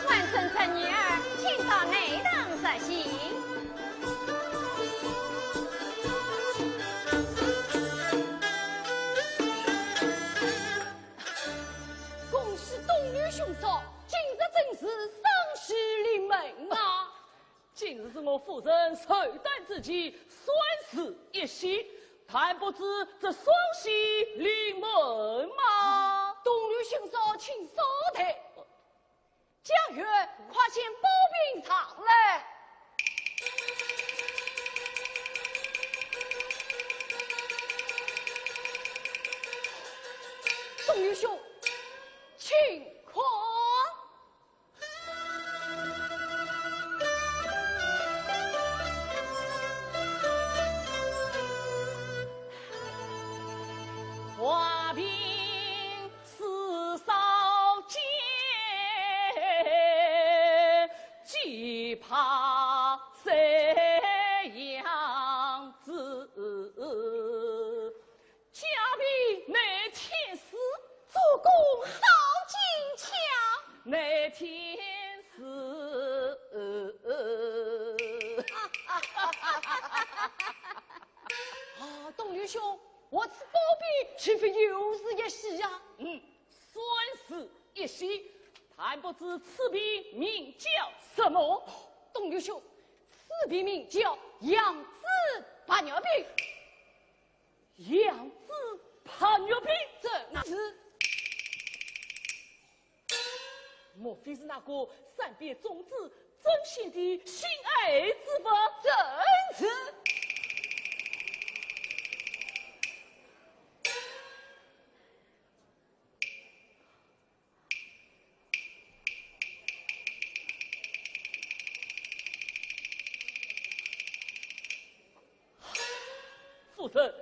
还请侄女儿请到内堂坐席。 恭喜东女兄嫂，今日真是双喜临门啊！今日是我夫人寿诞之期，算是一喜，但不知这双喜临门吗？东女兄嫂，请稍待。 家院，快请宝瓶上来。东女兄，请看。 啊，东女兄， 我此宝瓶岂非又是一喜呀？嗯，算是一喜，但不知此瓶名叫什么？东女兄，此瓶名叫羊脂白玉瓶。羊脂白玉瓶？正是。 莫非是那个善变种子、针线的心爱之物？正是。夫人，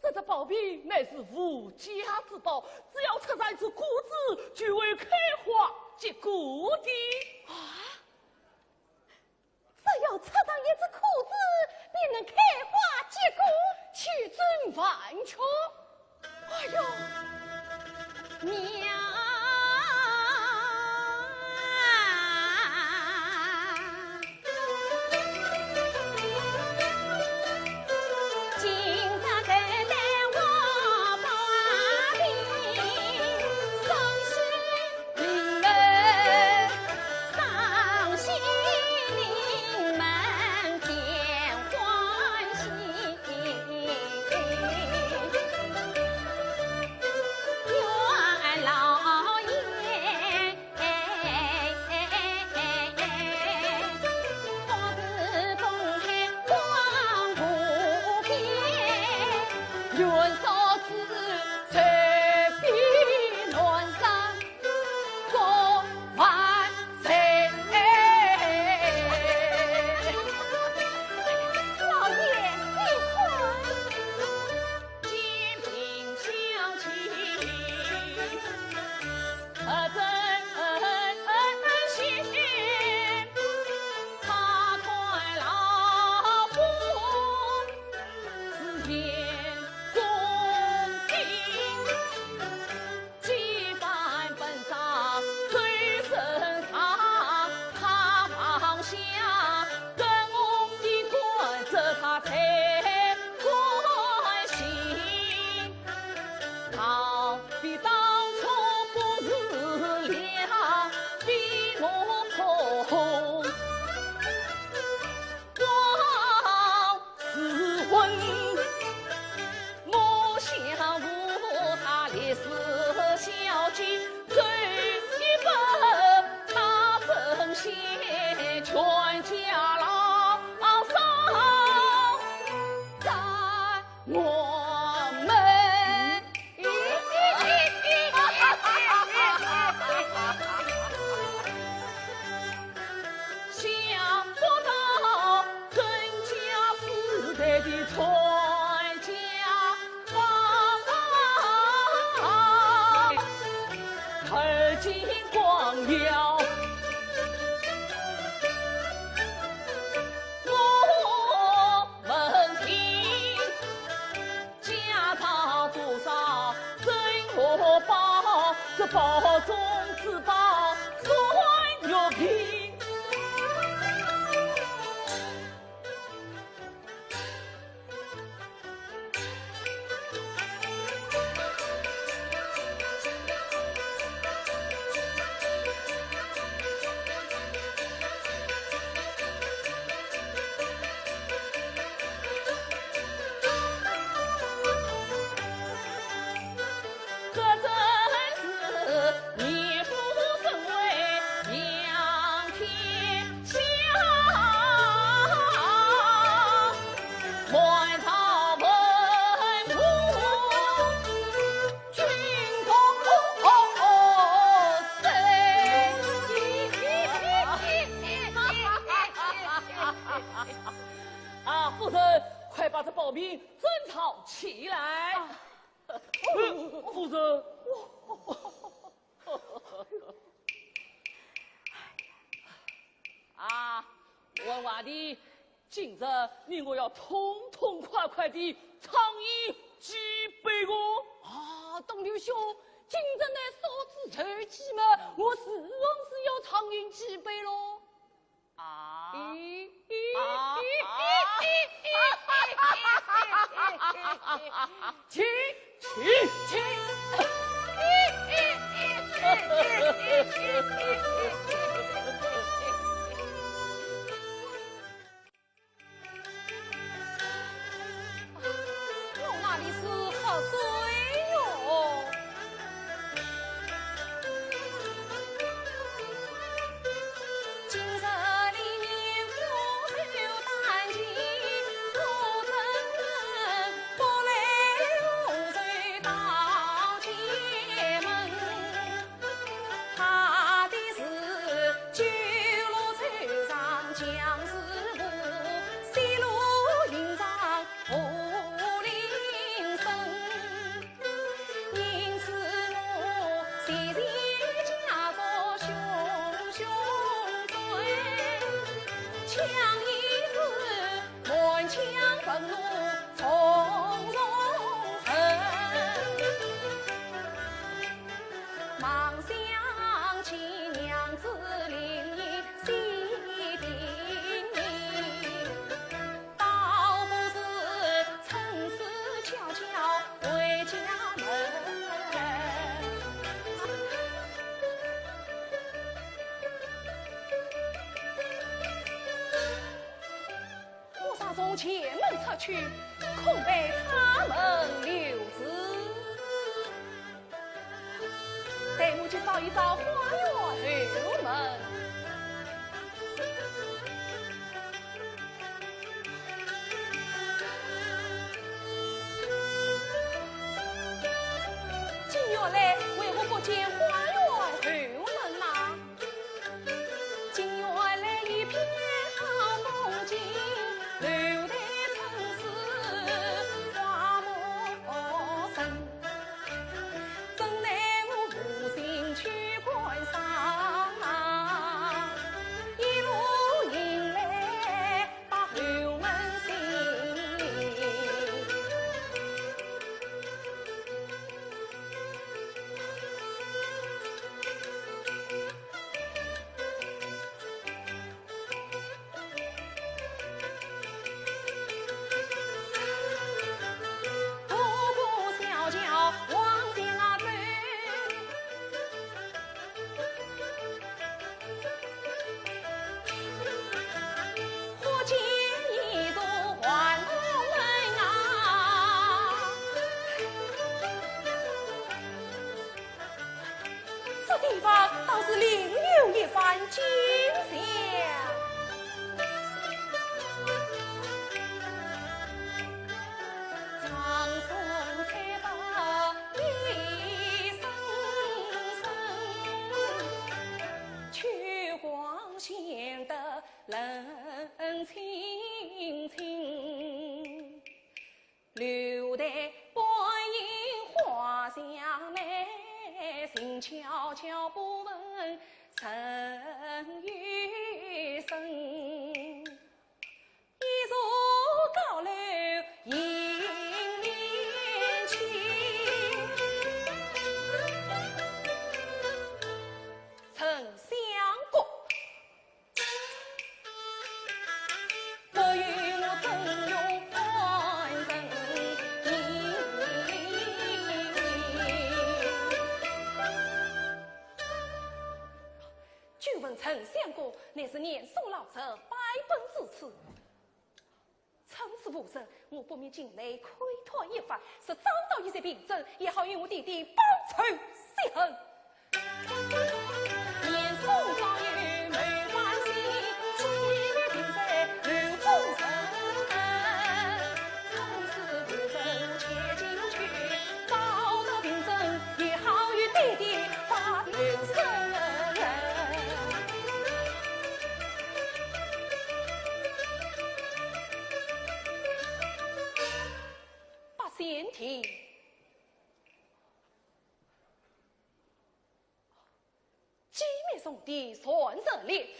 这只宝瓶乃是无价之宝，只要插上一只果子，就会开花结果的。啊？只要插上一只果子，便能开花结果，岂准万全？哎呦，娘！啊，夫人，快把这暴民整頓起来。啊。夫人。啊，文华弟，今日你我要痛痛快快地畅饮几杯哦。啊，东刘兄，今日乃烧子酬几嘛，我自然是要畅饮几杯喽。啊？啊？啊？请，请，请。我哪里是喝醉哟？我若从前门出去，恐被他们溜之。待我去扫一扫花园后门。今夜来为何不见花园后门呐？金香。 久闻沉香阁，乃是严嵩老贼拜本之处。 趁此无人，我不免进来窥探一番，若找到一些凭证，也好与我爹爹报仇雪恨。八仙亭，寂灭重地，传说列阵。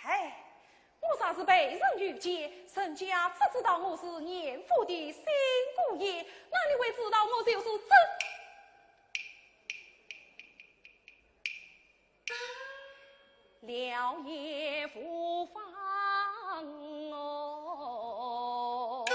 哎，我若是被人遇见，人家只知道我是严府的新姑爷，哪里会知道我就是真了也无妨哦。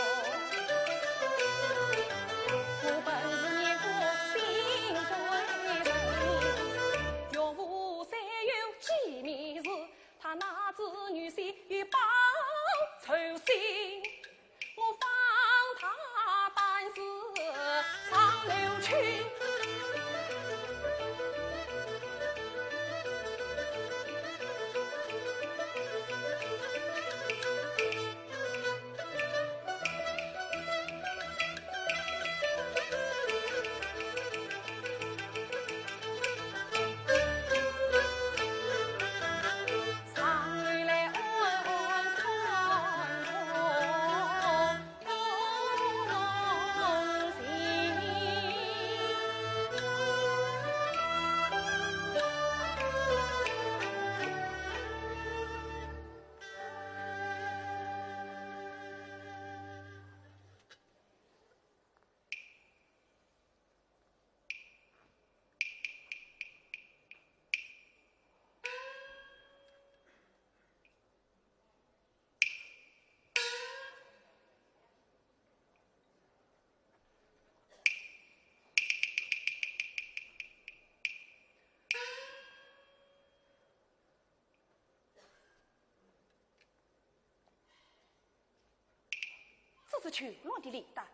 这是全乱的礼单，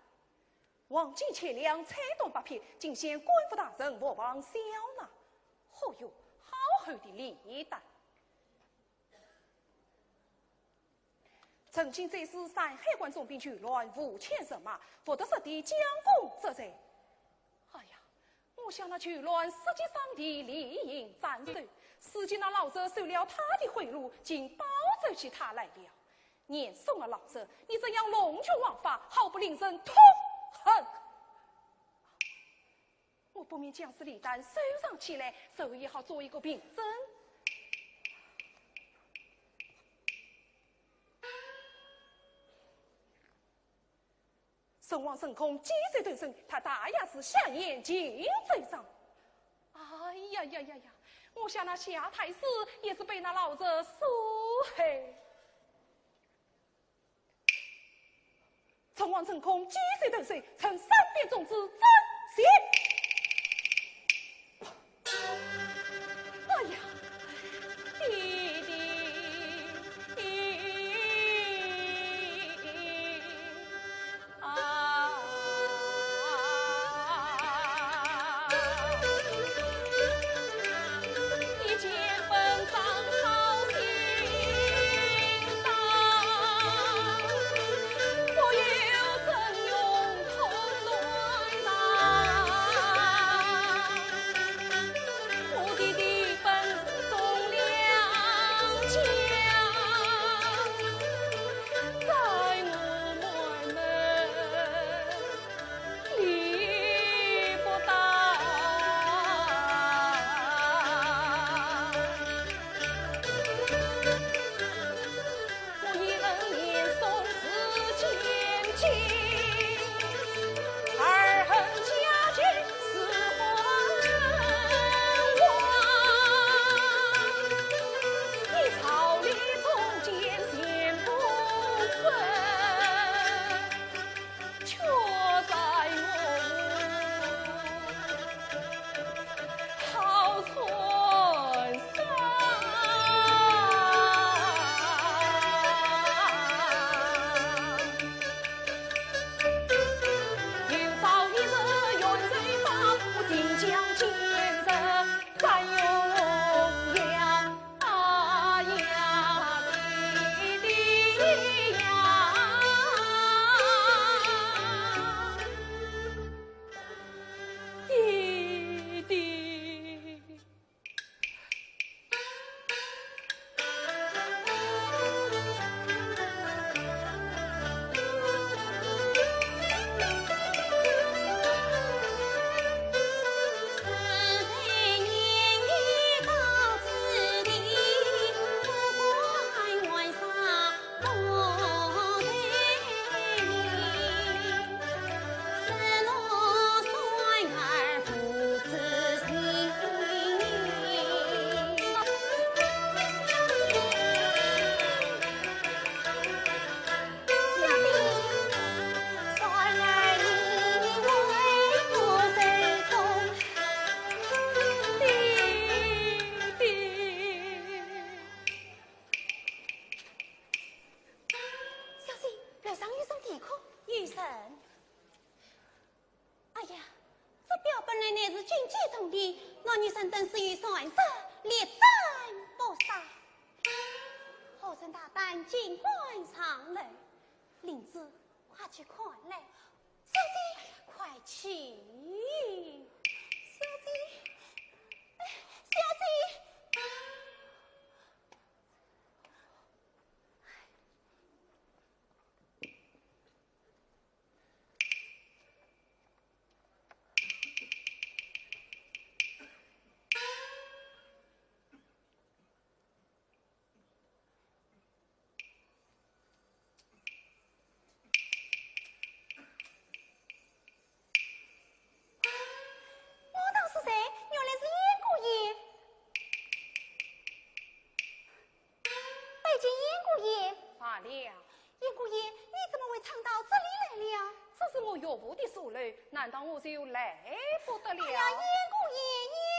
黄金千两，彩缎八匹，尽显官府大人莫忘小人。哦哟，好厚的礼单！ 曾经在世山海关总兵邱鸾，无牵人马，夺得实地，将功折罪。哎呀，我想那邱鸾实际上的利益战斗，如今那老贼收了他的贿赂，竟保奏起他来了。严嵩啊，老贼，你这样弄权枉法，好不令人痛恨！ 我不免将这礼单收藏起来，日后也好做一个凭证。唇亡唇空，鸡首脱身，他大爷是下言尽奏章。哎呀呀呀呀，我想那谢太师也是被那老贼所害。 诚惶诚恐，举手投降，臣三点状纸，遵旨。哎呀，爹爹啊！ 小姐，楼上有人啼哭。有人。哎呀，这表本来乃是军机重地，那女生登时与船只力战不杀。何曾大胆竟敢上楼？灵芝，快去看来。小姐，快去。小姐，哎，小姐。 我道是谁？原来是燕姑爷。拜见燕姑爷。罢了。燕姑爷，你怎么会闯到这里来了？这是我岳父的所楼，难道我就来不得了？哎呀，燕姑爷呀！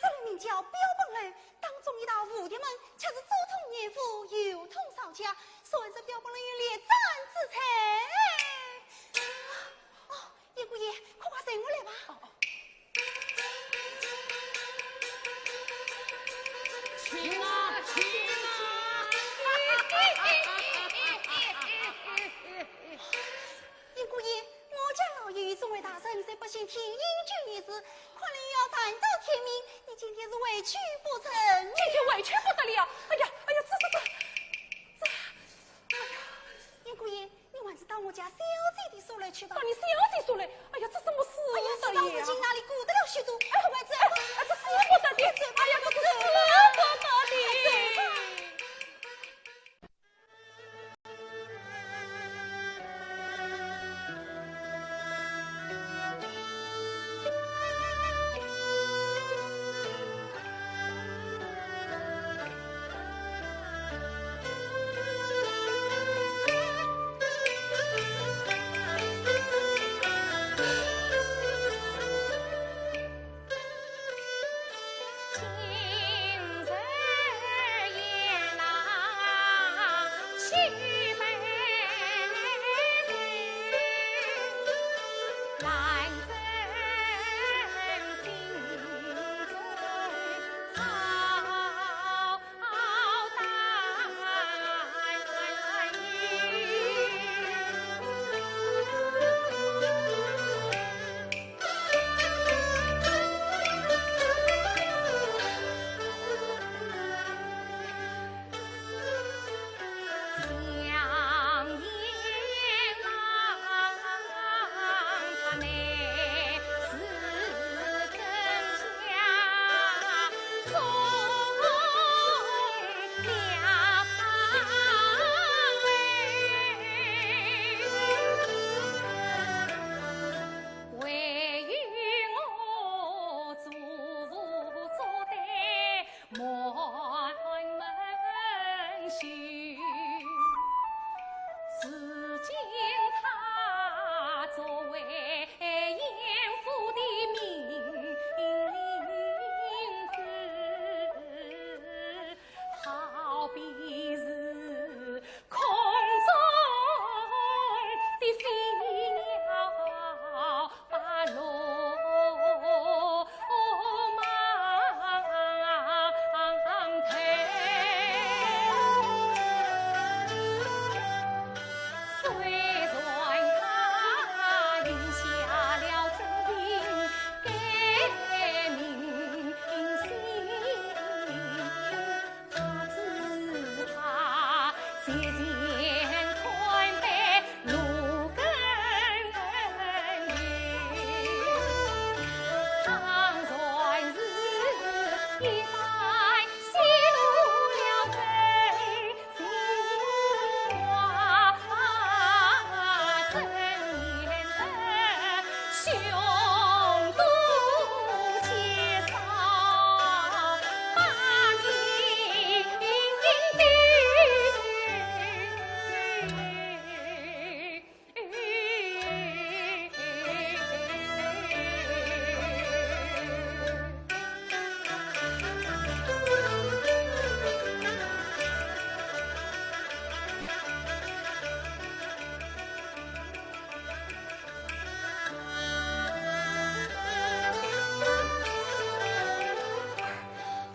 这里名叫表本楼，当中一道蝴蝶门，却是左通严府，右通邵家，说是表本楼有列传之称。 哦，燕姑爷，快快随我来吧。哦，哦。请啊，请啊！燕姑爷，我家老爷与众位大臣在北京听英军一事，看来要谈到天明，你今天是回去不成。今天回去不得了！哎呀，哎呀，这，这，这，这，哎呀，燕姑爷， 你还是到我家小姐的所楼去吧。到你小姐所楼？哎呀，这怎么使得呀？哎呀，事到如今，哪里顾得了许多？哎，快走吧。哎，这使不得的。哎呀，这使不得的。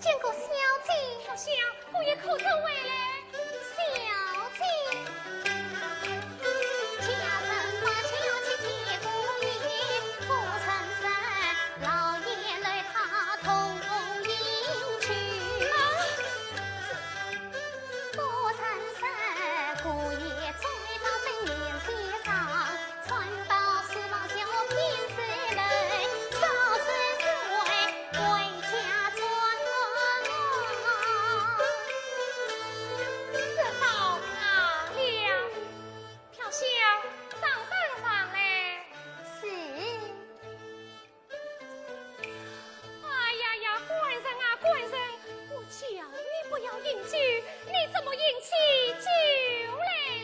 见过小姐。小香，姑爷可曾回来？小姐。这好啊，了。飘香，上当上来。是。哎呀呀，官人啊，官人，我叫你不要饮酒，你怎么饮起酒来？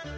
哎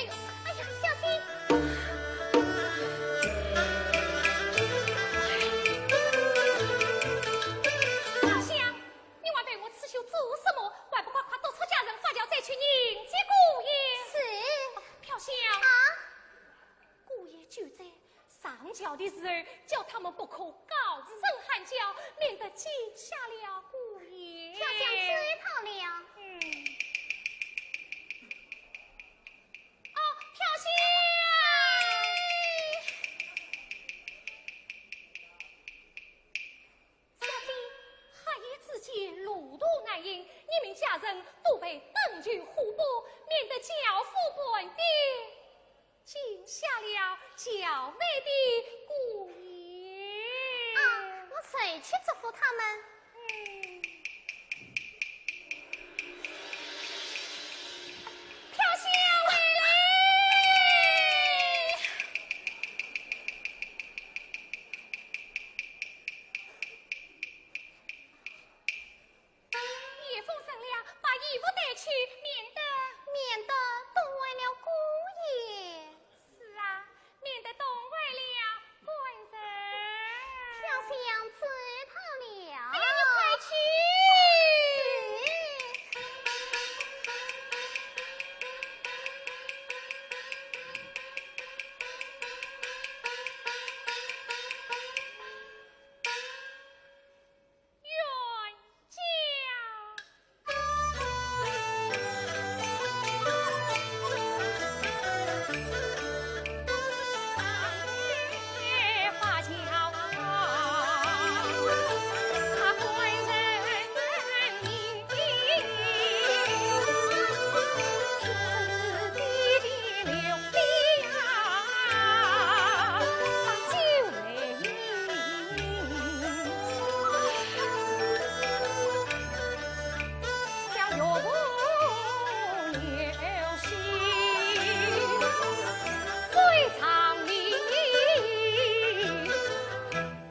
呦，哎呀，小姐！飘香，你还陪我刺绣做什么？还不快快督促家人发轿，再去迎接姑爷。是。飘香。啊？姑爷就在上轿的时候，叫他们不可高声喊叫，免得惊吓了姑爷。飘香知道了。嗯。哦，飘香！小姐，黑夜之间路途难行，你命家人多备灯具火把，免得轿夫半点惊吓了轿内的姑爷。啊，我随去嘱咐他们。嗯。飘香回来。夜风冷了，把衣服带去，免得……免得冻坏了姑爷。是啊，免得冻坏了官人。飘香知道了。哎呀，你快去！是。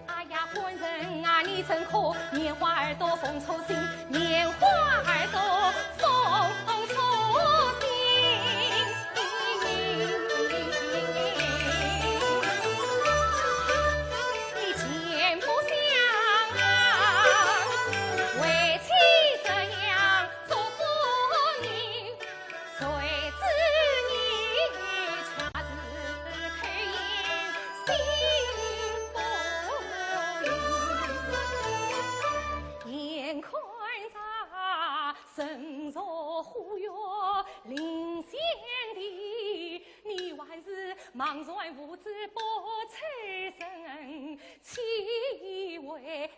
哎呀，官人啊，你真可，拈花儿朵凤初醒，拈花儿朵凤初醒。你前不想啊，为妻这样做苦命，谁知你却是 口硬心不定。眼看着人若忽远临仙地，你还是茫然无知不曾生，岂为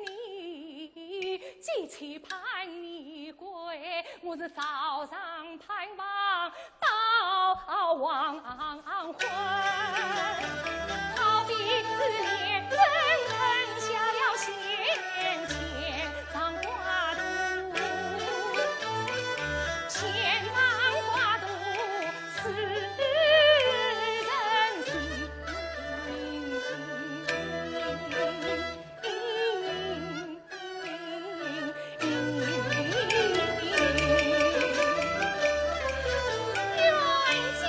你几期盼你归，我是早上盼望 到黄昏。好比是连城城下了千千丈挂肚，千丈挂肚似人心。 冤家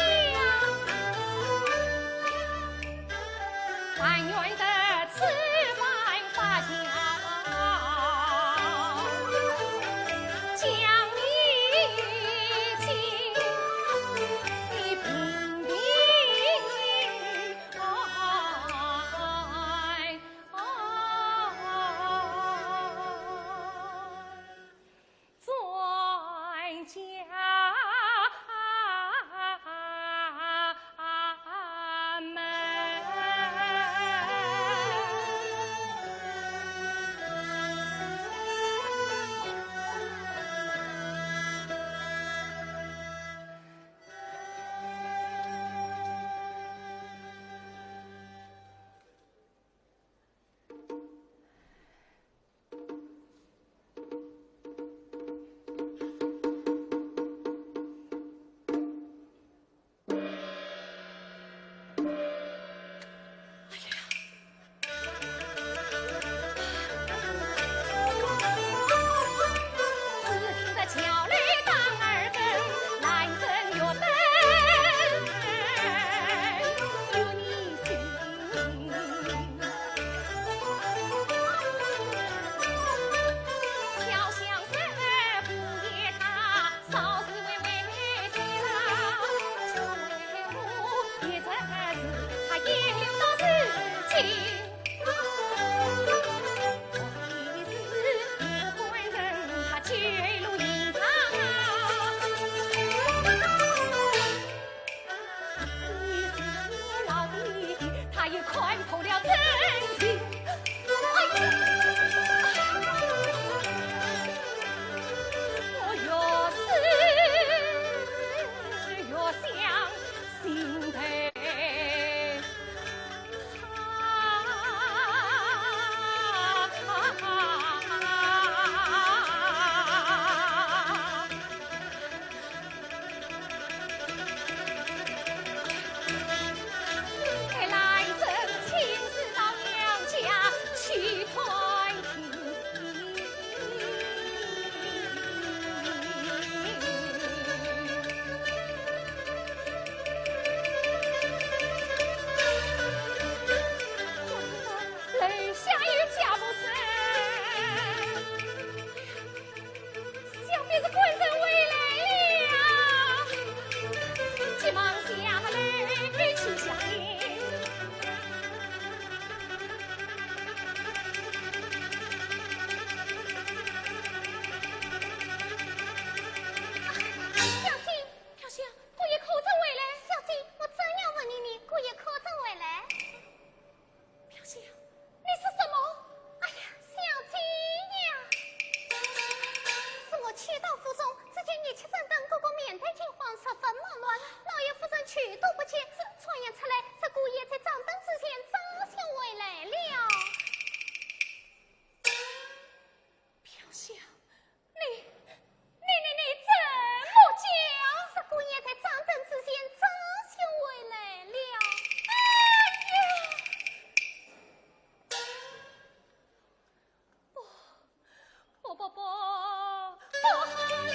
心头。楼下有脚步声。 小婢是官人回来了，急忙下楼去相迎。小姐，飘香，姑爷可曾回来？小姐，我正要问你呢，姑爷可曾回来？ 飘香，你说什么？哎呀，小姐呀，是我去到府中，只见一切整顿，各个面带惊慌，十分忙乱，老爷夫人去都不见，传言出来，说姑爷在掌灯之前早就回来了。飘香， 你，你，你，你怎么讲？是姑爷在掌灯之前早就回来了。哎呀！不，不，不，不，不好了！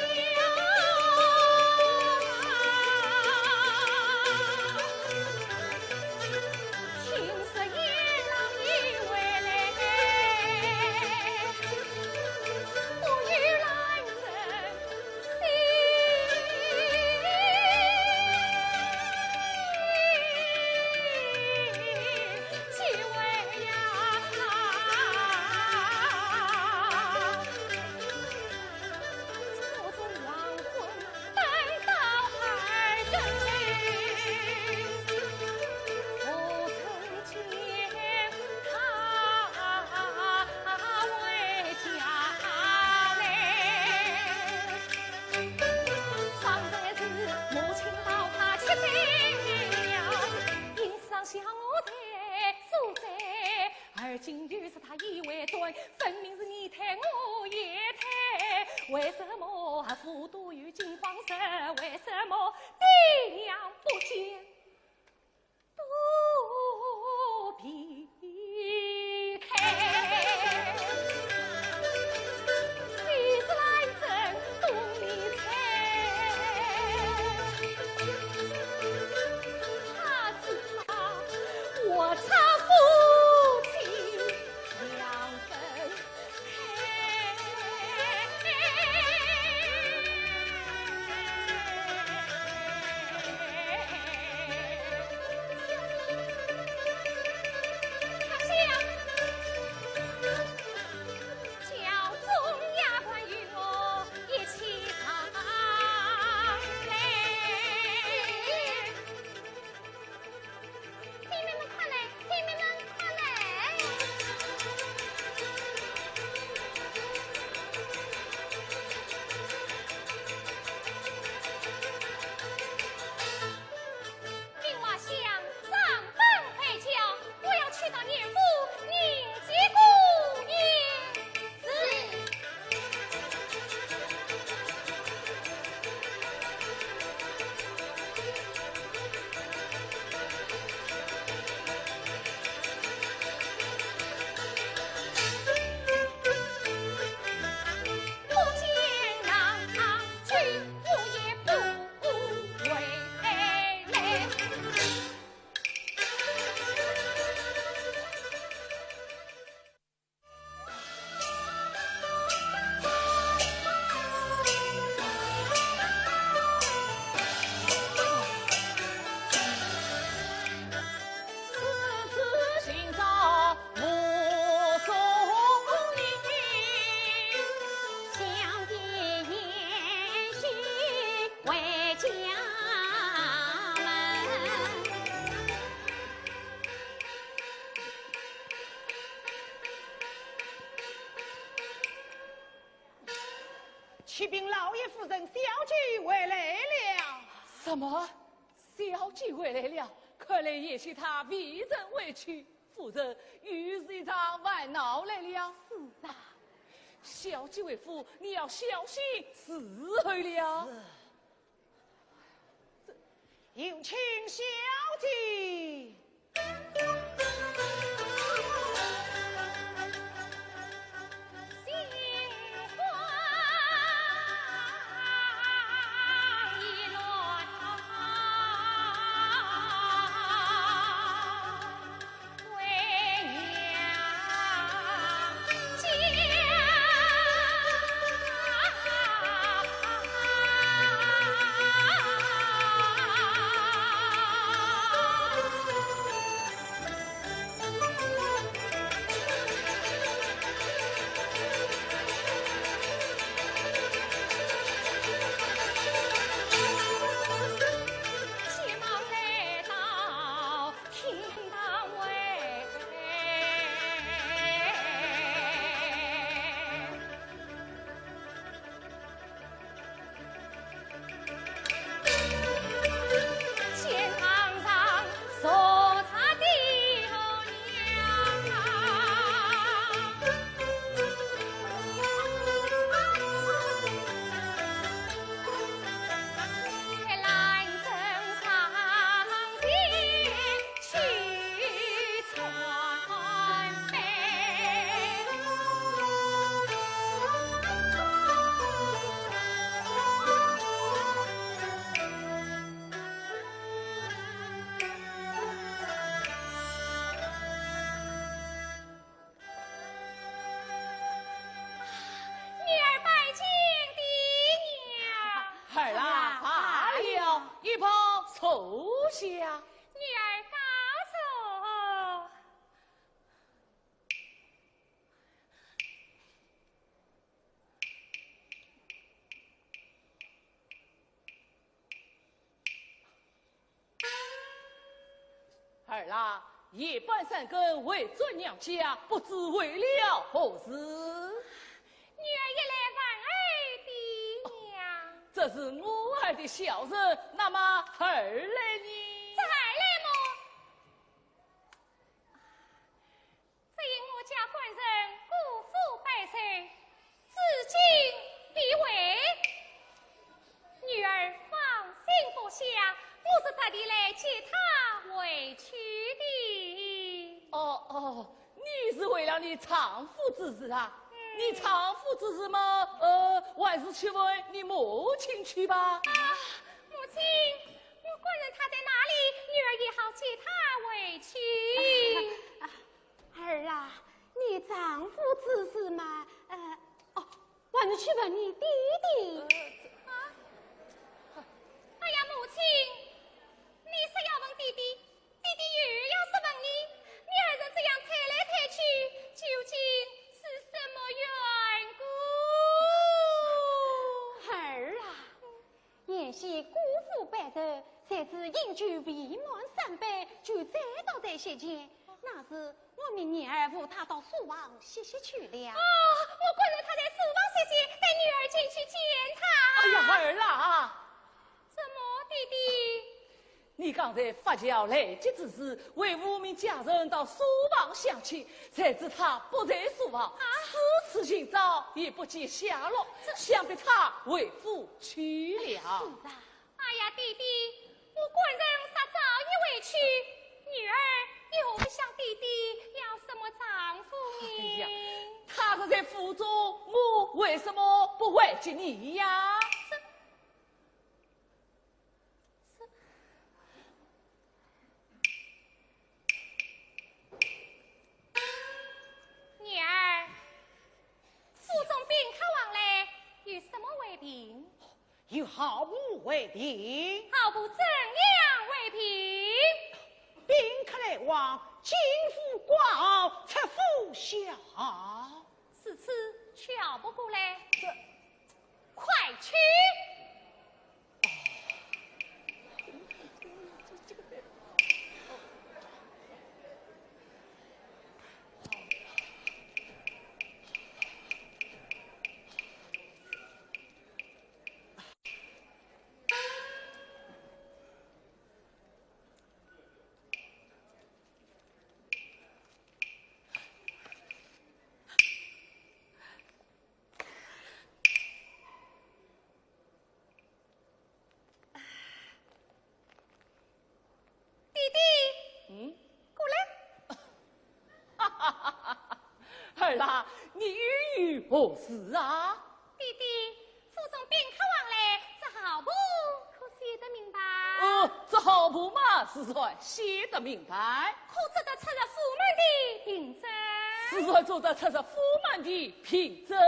姐妹们快来，姐妹们快来！明华香，掌灯开轿，我要去到年府迎接姑爷。是。启禀老爷夫人，小姐回来了。什么？小姐回来了，看来贤婿他未曾回去，夫人又是一场烦恼来了。是啊。小姐回府，你要小心伺候了。是。有请小姐。女儿拜见爹娘。儿啊，罢了，一旁坐下。女儿告坐。 儿啊，夜半三更回转娘家，不知为了何事？女儿也来问候爹娘。这是我儿的孝顺，那么儿来呢？这儿来么？ 只因我家官人辜负百岁，至今未回。女儿放心不下，我是特地来接他回去的。哦，哦，你是为了你丈夫之事啊？嗯。你丈夫之事嘛，呃，还是去问你母亲去吧。啊，母亲，我官人他在哪里？女儿也好接他回去。啊， 儿啊，你丈夫之事嘛，呃，哦，还是去问你爹爹。啊？哎呀，母亲，你说要问爹爹，爹爹又要是问你，你儿子这样推来推去，究竟是什么缘故？儿啊， 贤婿辜负百岁，才知饮酒未满三杯，酒醉倒在席间。那时我命年儿扶他到书房歇息去了。哦，我官人他在书房歇息，待女儿进去见他。哎呀，儿啊！怎么，爹爹？你刚才发轿来及之时，为父命家人到书房相请， 谁知他不在书房，啊？四处寻找也不见下落，想必他回府去了。是啊。哎呀，爹爹，我官人若早已回去，女儿又不想爹爹要什么丈夫呢？哎呀，他若在府中，我为什么不回见你呀？这 女儿，府中宾客往来，有什么回禀？有好仆回禀。好仆怎样回禀？宾客来往，进府挂号，出府销号。如此，去好仆过来。这，快去！嗯，过来。儿啊，你又有何事啊？爹爹，府中宾客往来，这号簿可写得明白？呃，这号簿嘛，自然写得明白。可做得出入府门的凭证？自然做得出入府门的凭证。如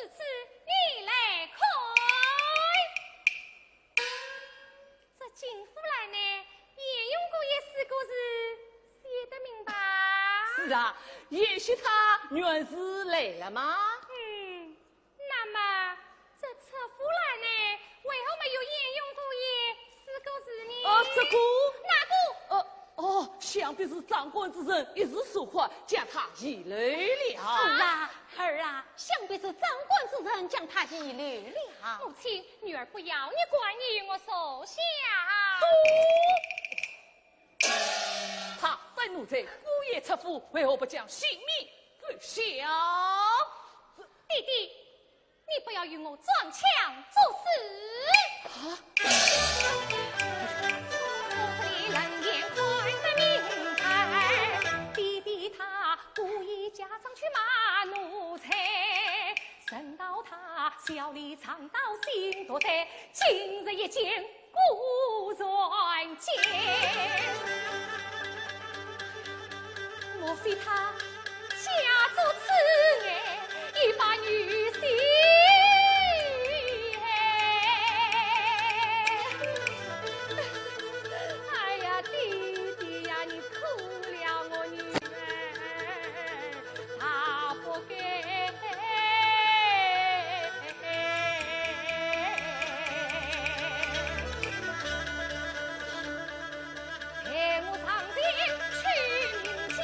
此，你来看。 这金虎兰呢，鄢荣姑爷四个字写得明白？是啊，贤婿他原是来了吗？嗯，那么这赤虎兰呢，为何没有鄢荣姑爷四个字呢？呃，这个，哪个？呃，哦，想必是掌管之人一时疏忽，将他遗漏了。是啦，儿啊，想必是掌管之人将他遗漏了。母亲， 女儿不要你管，你与我坐下。他等奴才故意出府，为何不将姓名报晓？爹爹，你不要与我装腔作势。啊？我这里冷眼看得明白，爹爹他故意假装去骂奴才， 等到他笑里藏刀心毒的，今日一见果然奸。莫非他假作痴呆，欲把女婿？哎呀，爹爹呀，你可怜我女儿。 他不该。待我上前去明讲。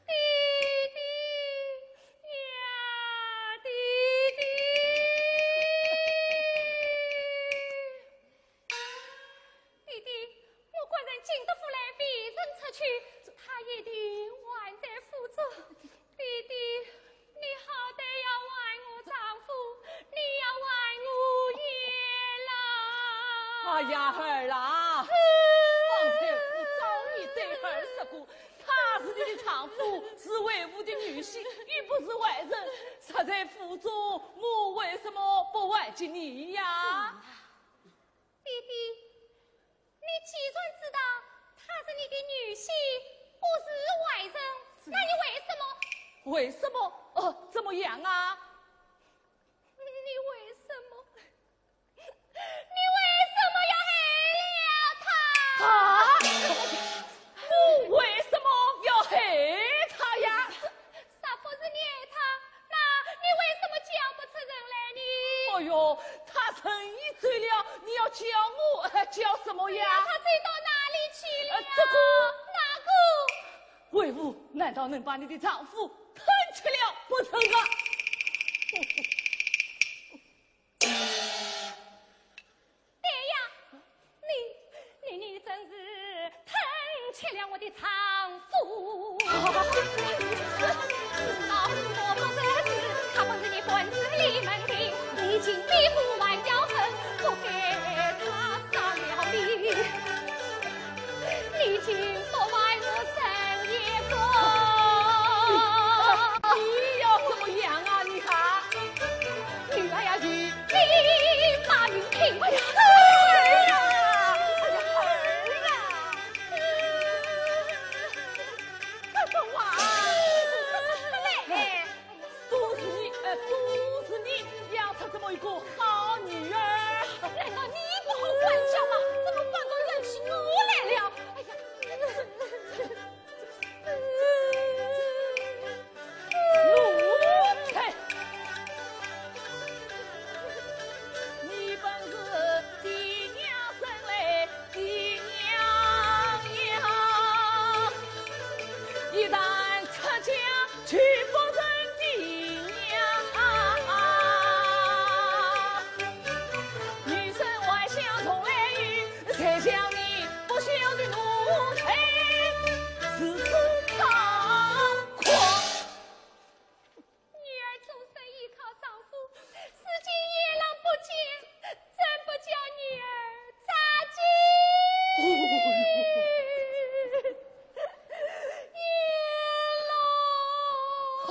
爹爹呀，爹爹！爹爹，我官人进得府来，未曾出去，他一定还在府中。爹爹，你好歹要还我丈夫，你要还我爷啦！哎呀，儿啦，方才我早已对儿说过， 他是你的丈夫，是为父的女婿，又不是外人。他在府中，我为什么不还给你呀？爹爹，你既然知道他是你的女婿，不是外人，那你为什么？为什么？呃，怎么样啊？你为什么？ 你为什么要害了他？啊？我为什么要害他呀？若不是你害他，那你为什么叫不出人来呢？哎呦，他人已走了，你要叫我，呃，叫什么呀？那他走到哪里去了？呃，这个。哪个？为父难道能把你的丈夫吞吃了不成啊？ 对呀，你，你，你真是吞吃了我的丈夫。是啊，我不仁慈，他不是你官司里门庭，你竟比我还要狠，不该他杀了你。 你竟不还我人一个。你要怎么样啊，你啊？女儿呀，与你把命拼。哎呀，儿啊！哎呀，儿啊！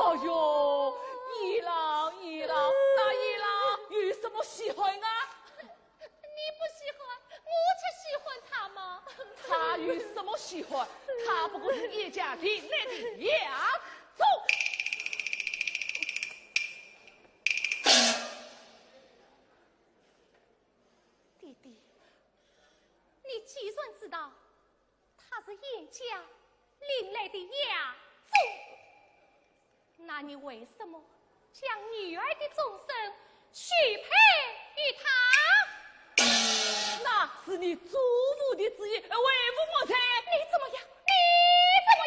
哎呦，二郎，二郎，那二郎有什么稀罕啊？你不稀罕，我才稀罕他嘛。他有什么稀罕？他不过是叶家领来的养种。爹爹，你既然知道他是叶家领来的养种，那你为什么将女儿的终身许配于他？那是你祖父的旨意，为父莫采。你怎么样？你怎么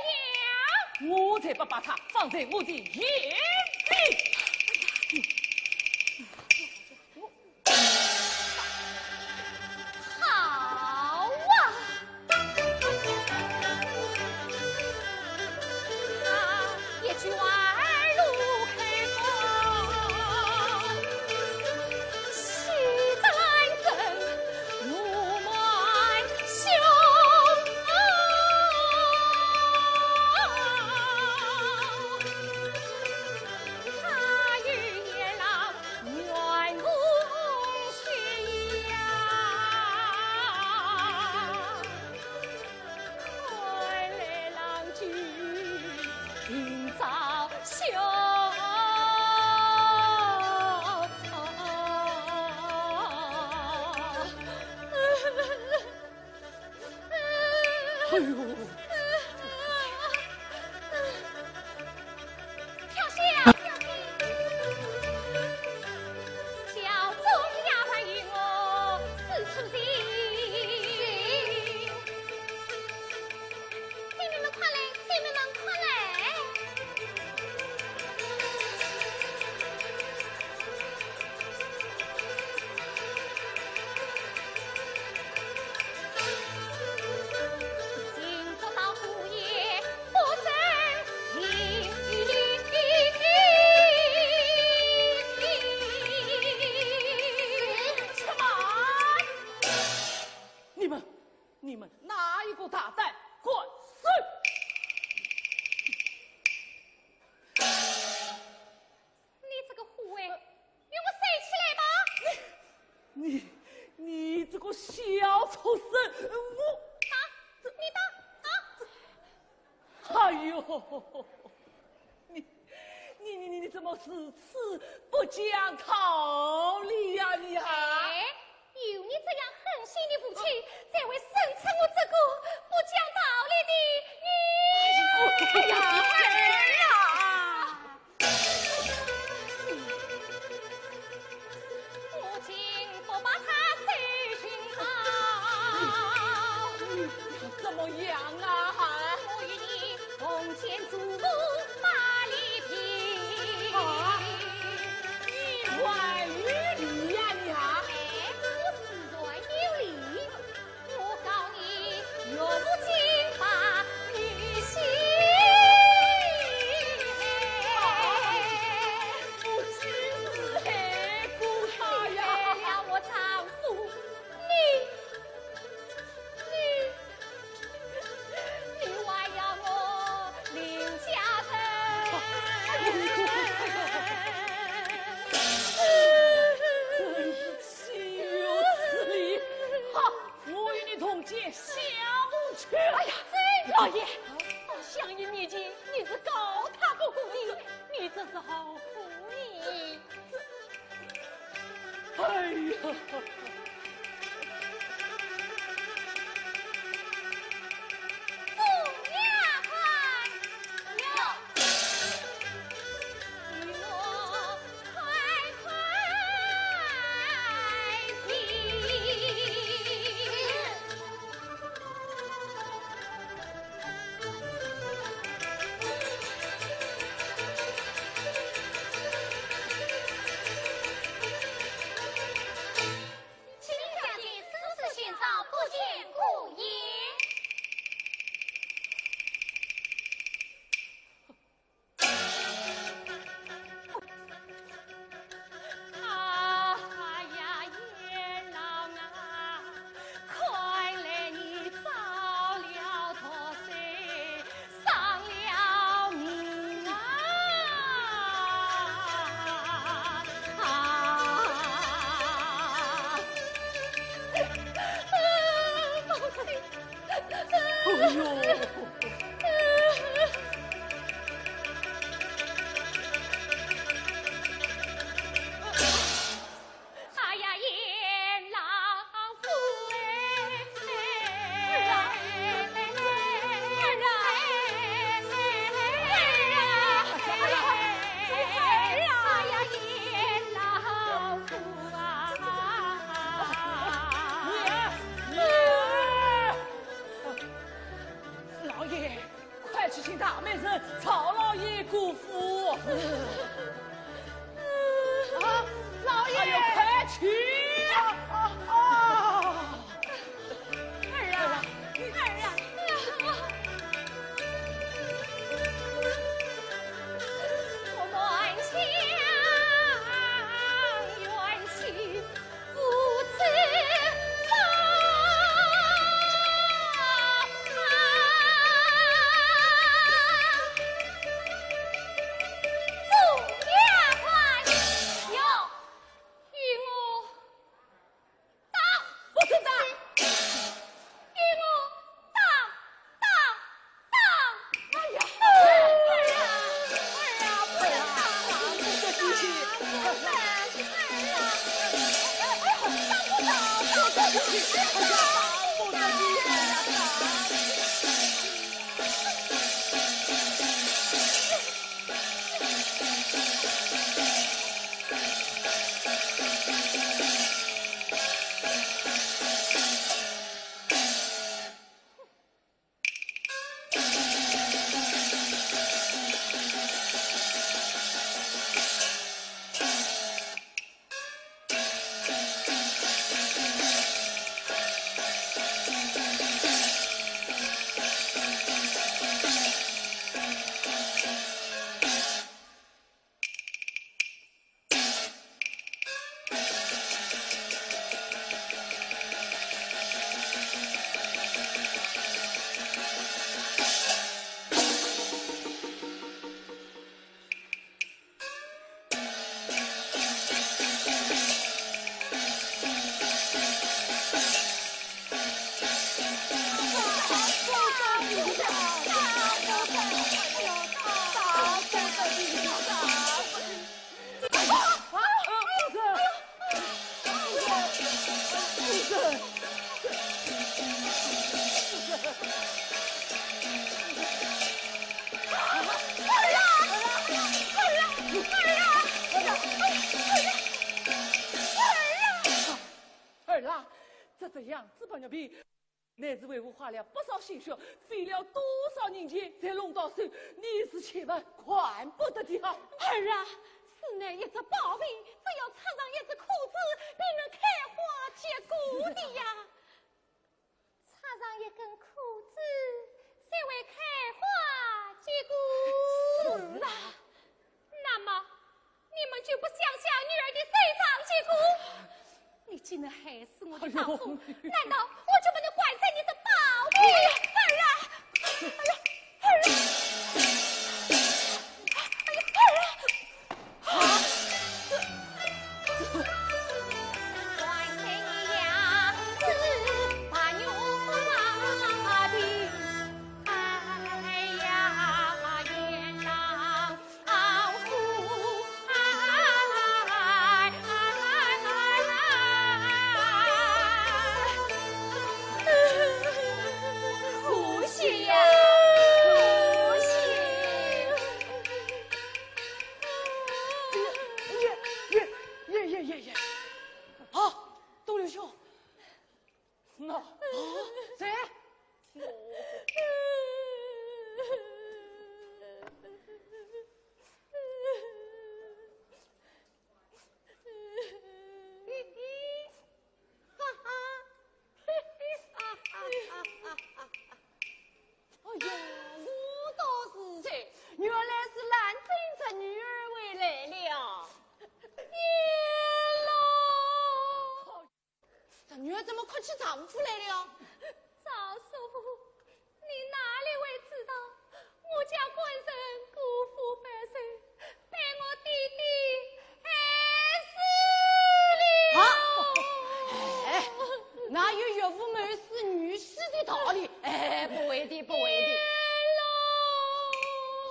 样？我才不把他放在我的眼里。好啊！啊，一句话儿路开风，喜得来真怒满胸啊！ 他与野狼远同行呀，看来郎君今朝休。 哎呦！飘香，飘香，叫众丫鬟与我四处寻。 姐妹们快来，姐妹们快来！行不到虎也不争名。且慢！你们 你们哪一个大胆，敢说？你这个虎威，与我收起来吧！你，你，你这个小畜生，我……打，你打，打！哎呦，你，你，你，你，你怎么如此不讲道理呀，你啊？哎， 有你这样狠心的父亲，才会生出我这个不讲道理的女儿呀！哎呀，儿啊！我今不把他收寻到。怎么样啊？我与你 共建祖屋八里坪。啊？你还有理呀，你啊？哎，我自然有理。我告你岳父金八女婿。啊，我真是害苦他呀。害了我丈夫，你，你 你还要我林家人？真是岂有此理！好，我与你同见相母去。哎呀，老爷，我相爷面前你是高他不过的，你这是何苦呢？ 哎呀！众丫鬟，有，与我快快进。请大美人赵老爷过府。啊，老爷！哎呦，快去！啊，啊，啊！儿啊，儿啊！我满腔怨气 打！哎呀，儿啊，儿啊，不能打了，不得进去，儿啊，儿啊，哎，哎，打不着，打不着，哎呀，打不得进去，哎呀，打！儿啊，这只羊脂白玉瓶，乃是为父花了不少心血，费了多少银钱才弄到手，你是千万看不得的啊！儿啊，此乃一只宝瓶，只要插上一只枯枝，便能开花结果的呀。 插上一根枯枝，才会开花结果。是啊。那么，你们就不想想女儿的收场结果？你竟然害死我的丈夫，哎呦，难道我就不能还给你这宝贝？儿啊！哎呀，儿啊！哎呀，儿啊！ 可惜呀，可惜。 哎呀，哎呀，哎呀，哎呀，哎呀！啊，东刘兄，喏，啊，谁？哈哈。 哎呀，我倒是猜，原来是兰贞侄女儿回来了。燕老！侄女儿怎么哭起丈夫来了？赵叔父， 你哪里会知道，我家官人辜负百岁，被我爹爹害死了。啊？哎，哪有岳父谋死女婿的道理？哎，不会的，不会的。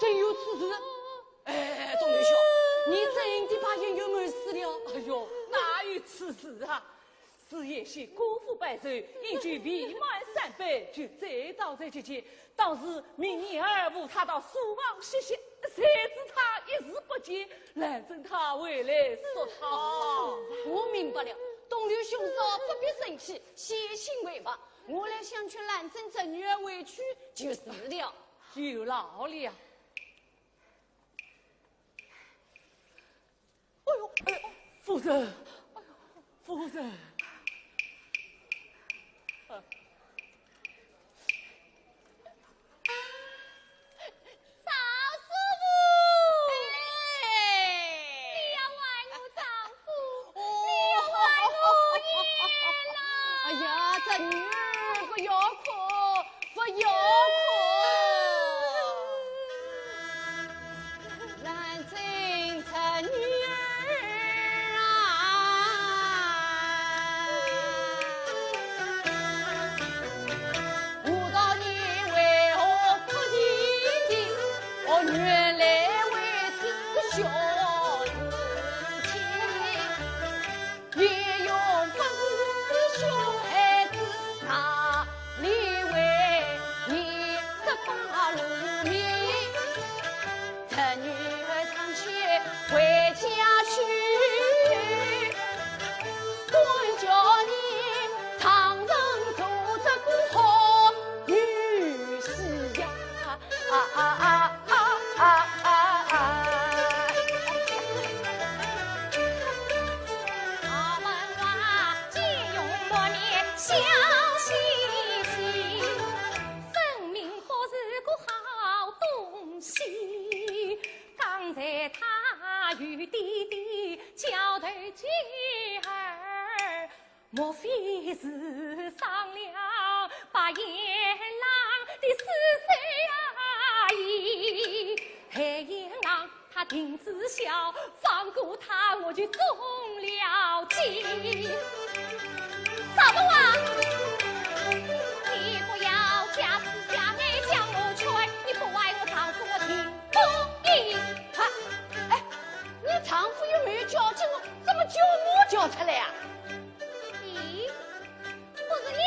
真有此事？哎，东刘兄，你真的把冤冤谋死了？哎呦，哪有此事啊？ 是原先辜负百岁，饮酒未满三杯，就醉倒在席间。当时命你二父差到书房歇息，谁知他一时不见，兰贞她回来说她……哦，我明白了，东刘兄嫂不必生气，先行回房，我来相劝兰贞侄女儿回去就是了。有劳了。哎呦，哎呦，夫人，哎呦，夫人。赵叔父，哎，你要还我丈夫，哦，你要还我爷了。哎呀，这女儿不要哭，不要哭。兰贞这女儿啊，我道你为何哭啼啼？哦，原来为这个小事情。 也用不着小孩子大力为你十八路命，这女儿上去回家去，管教你常人做这个好女婿呀。 啊啊啊啊啊啊啊！赵文华借用薄面笑嘻嘻，分明不是个好东西。刚才他与爹爹交头接耳， 莫非是上了白眼狼的死罪而已？黑眼狼他定知晓，放过他我就中了计。赵文华，你不要假痴假呆将我劝，你不爱我丈夫我情不愿。哈，哎，你丈夫又没有叫住我，怎么叫我叫出来啊？ 咦，不是你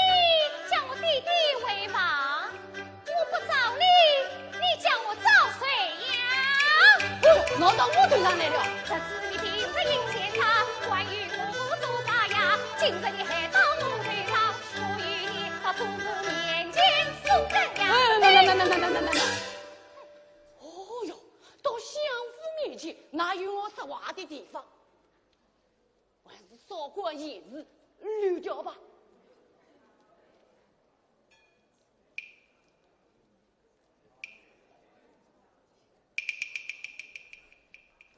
叫我爹爹回房，我不找你，你叫我找谁呀？哦，闹到我头上来了。这是你定着阴间他，关于我做啥呀？今日你害到我头上，我与你到祖母面前说真呀。哎，慢慢慢慢慢慢慢慢。哦哟，到相府面前哪有我说话的地方？ 还是少管闲事，溜掉吧。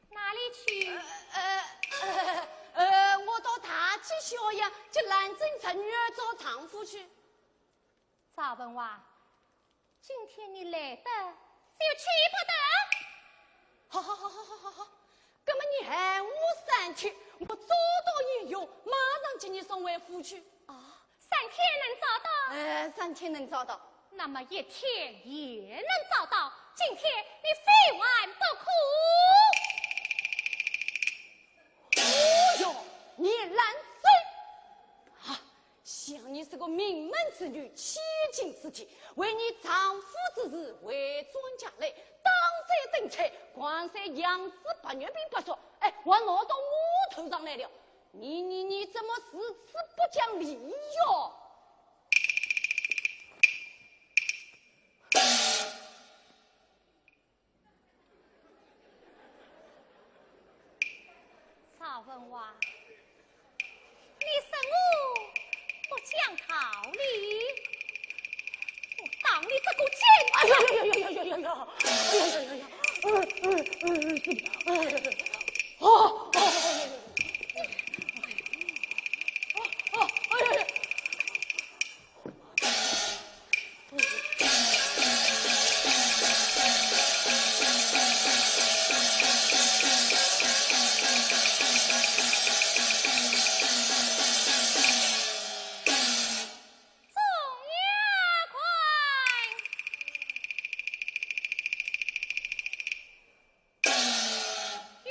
哪里去？呃呃呃，我到大街小巷去拦着侄女儿找丈夫去。 赵文华，今天你来得就去不得。好好好好好好好，那么你限我三天，我找到鄢荣，马上将你送回府去。哦，三天能找到？哎，三天能找到。那么一天也能找到，今天你非还不可。哦哟，你拦住！啊， 想你是个名门之女，千金之体，为你丈夫之事回转家来，当街顶菜，光是样子白月饼不说，哎，还闹到我头上来了。你你你怎么如此不讲理哟？ 赵文华，你说我不讲道理，我打你这个贱人！哎呀呀呀呀呀呀呀呀！哎呀呀呀呀！哎哎哎哎！啊！啊！哎呀呀！ 众丫鬟，与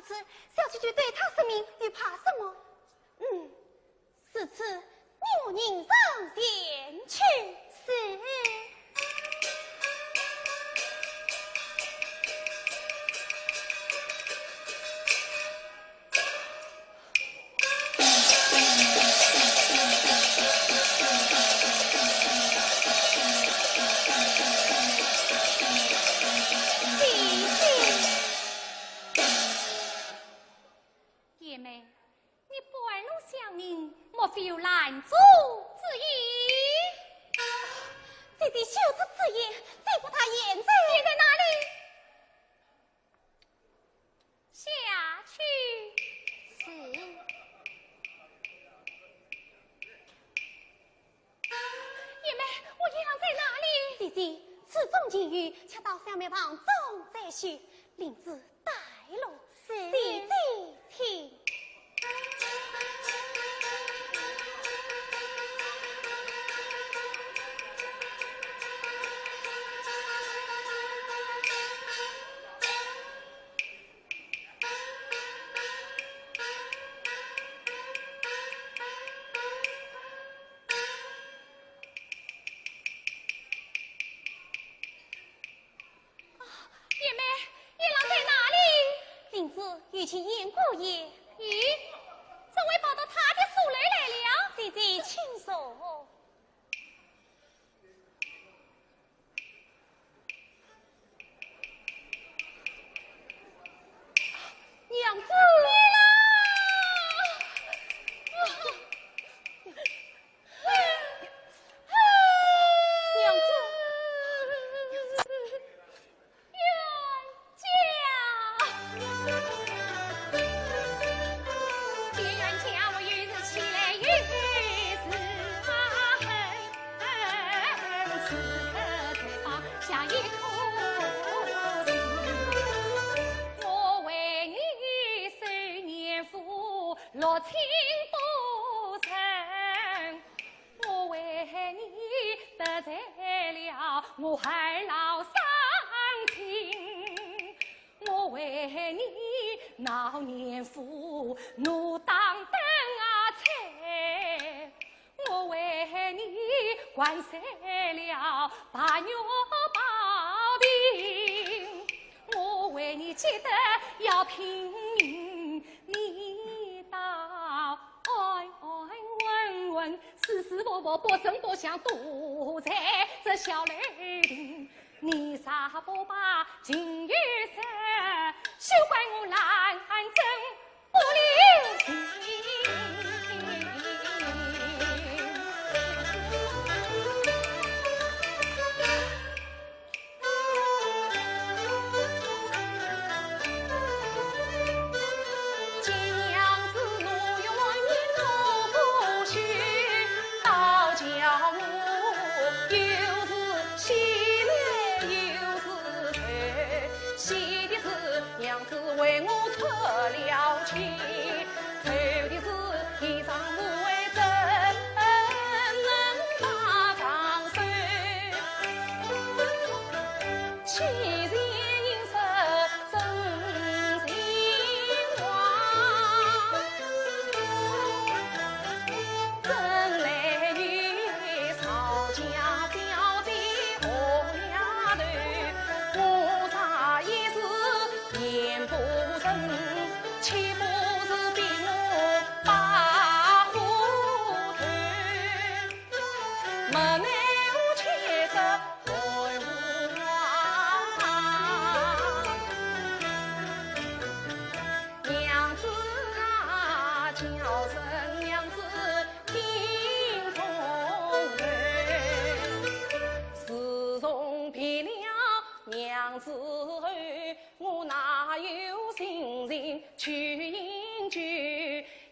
此，小姐就对她说明，又怕什么？嗯，如此，你我人上前去。是。姐妹，你半路相迎，莫非有拦阻之意？姐姐休出此言，只不过她现在……现在哪里？ 下去。是。姐妹，我鄢郎在哪里？姐姐，此中情由，且到小庙房中再叙。灵芝带路。是。姐姐请。 啊，姐妹，鄢郎在哪里？灵芝与其鄢姑爷。咦，怎会跑到他的书楼来了？姐姐请坐。 娘子。娘子。 冤家。冤家，我有日起来有时啊，恨，恨，此刻才放下一颗心。我为你受年富，落情不成。 我为你得罪了我二老双亲，我为你闹年富，我当灯啊吹，我为你灌碎了白玉宝瓶，我为你急得要拼命，你倒 安安稳稳，舒舒服服，不声不响，躲在这小楼亭。你若不把情由说，休怪我兰贞不留情。 自从别了娘子后， 我哪有心情去饮酒？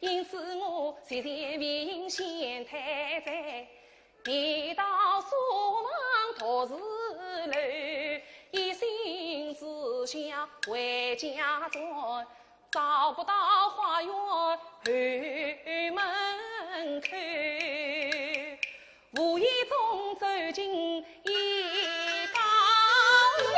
因此我前前未饮先退醉，便到书房独自楼，一心只想回家转，找不到花园后门口。 无意中走进一道门。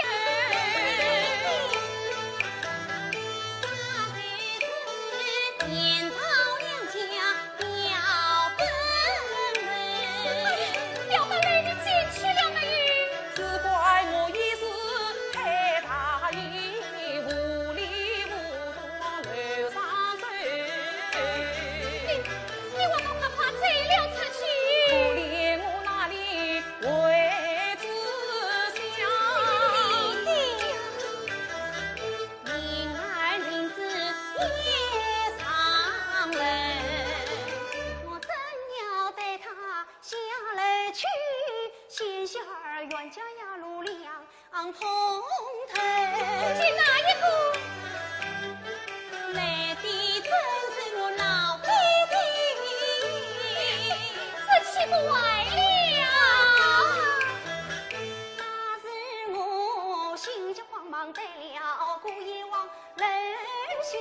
真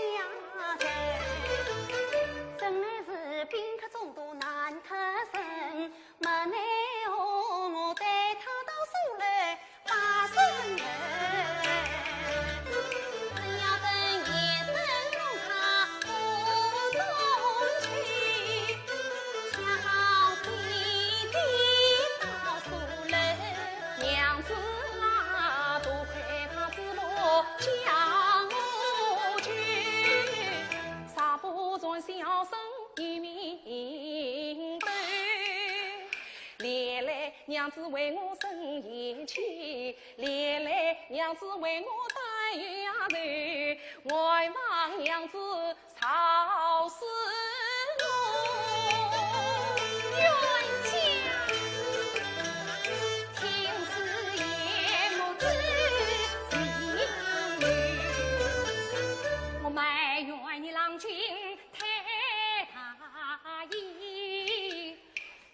乃是宾客众多难脱身，没奈何我带他到苏楼拜神后。只要等夜深弄堂不动气，想必定到苏楼。娘子啊，多亏他子路将我救， 啥不传小生一命斗。连累娘子为我生厌气，连累娘子为我担忧啊头，还望娘子饶恕我。冤家，听此言我只心忧。我埋怨你郎君 太大意，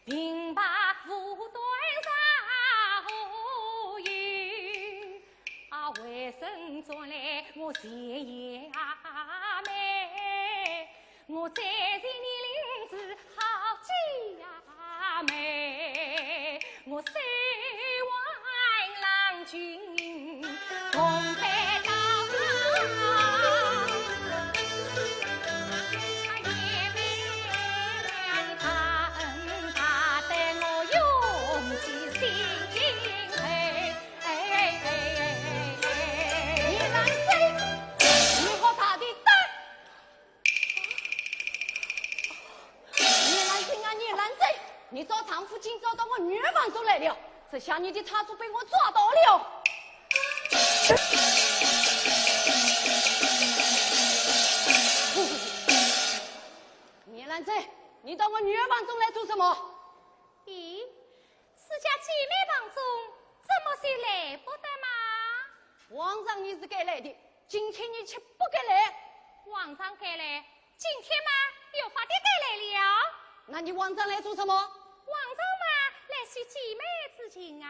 平白无端造祸。啊，为生转来我前夜啊寐，我再见你领旨好姐呀妹，我虽还郎君 同拜到堂。也为了你大恩大德，我永记心头。哎，哎，哎，哎，哎。你难追，你好大的胆！ 严兰贞啊，严兰贞，你找丈夫今朝到我女儿房中来了，这下你的差错被我抓到了。严兰贞，你到我女儿房中来做什么？咦，自家姐妹房中怎么就来不得嘛？往常你是该来的， 今天你却不该来。往常该来，今天嘛，越发的该来了。那你往常来做什么？往常嘛，来叙姐妹之情啊。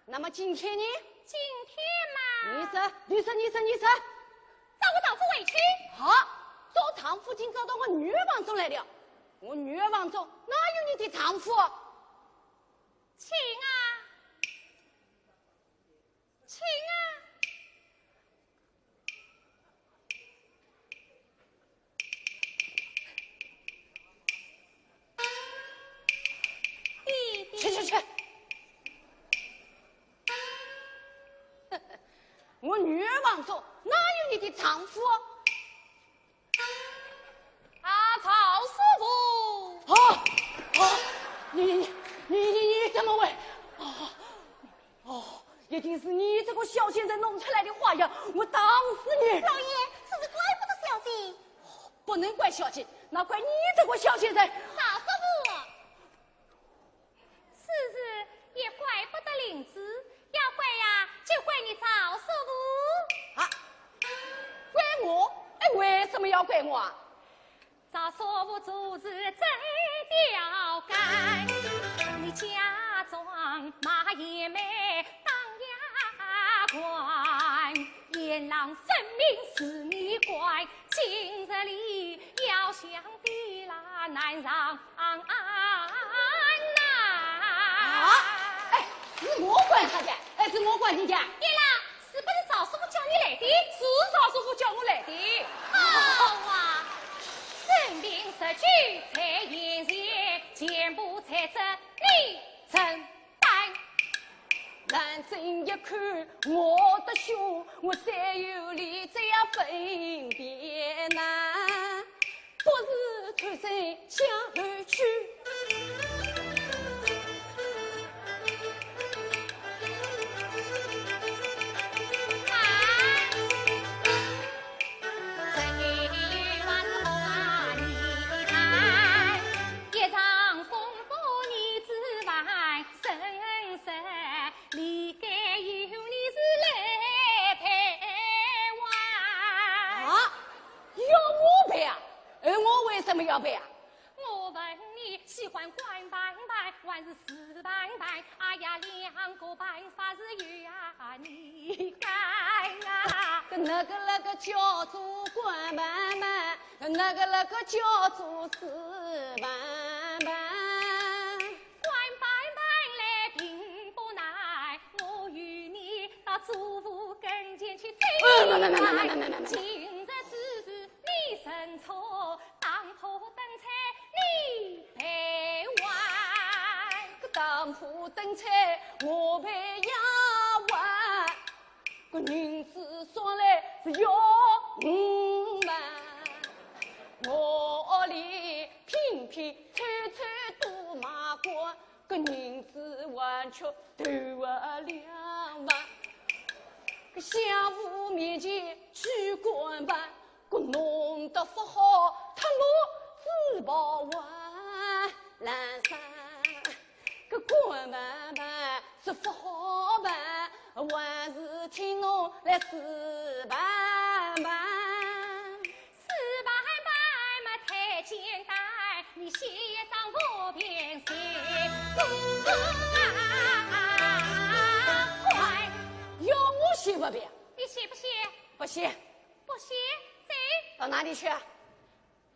那么今天呢？今天嘛，你说，你说，你说，你说。找我丈夫回去。好，找丈夫今朝到我女儿房中来了。我女儿房中哪有你的丈夫？请啊。 请啊。爹爹。去，去，去。我女儿房中哪有你的丈夫？ 啊，曹叔父！啊，啊，你，你，你，你怎么会？啊，哦，一定是你这个小贱人弄出来的花样，我打死你！老爷，此事怪不得小姐。不能怪小姐，那怪你这个小贱人。曹叔父！ 此事也怪不得灵芝，要怪呀，就怪你曹叔父。啊，怪我？哎，为什么要怪我啊？曹叔父做事真刁蛮，你假装骂贤妹当丫鬟，贤郎分明是你惯， 今日里要想的啦难上岸呐。啊？哎，是我惯他的，哎，是我惯你的。对啦，是不是赵师傅叫你来的？是赵师傅叫我来的。好啊，生平十九载贤贤，全部在这里。 办？兰贞一看我的凶，我三有理这样分辨呐，不如抽身下楼去。啊！ 啊？要我赔啊？呃，我为什么要赔啊？我问你喜欢官办办，还是死板板，哎呀，两个办法是有啊，你讲啊。搿那个那个叫做官板板，搿那个那个叫做死板板。官板板来并不难，我与你到祖父跟前去追问。今日之事你认错， 打破灯彩你陪玩。搿打破灯彩我陪呀玩，搿银子算来是要五万，我屋里拼拼凑凑都买光，搿银子还缺头啊两万。搿相府面前去官板， 搿弄得勿好，脱落只跑还来噻。搿官板板是勿好办，还是听侬来死板板。死板板嘛太简单，你写一张薄片随公公啊，快！要我写薄片？你写不写？不写。 不写，走。到哪里去啊？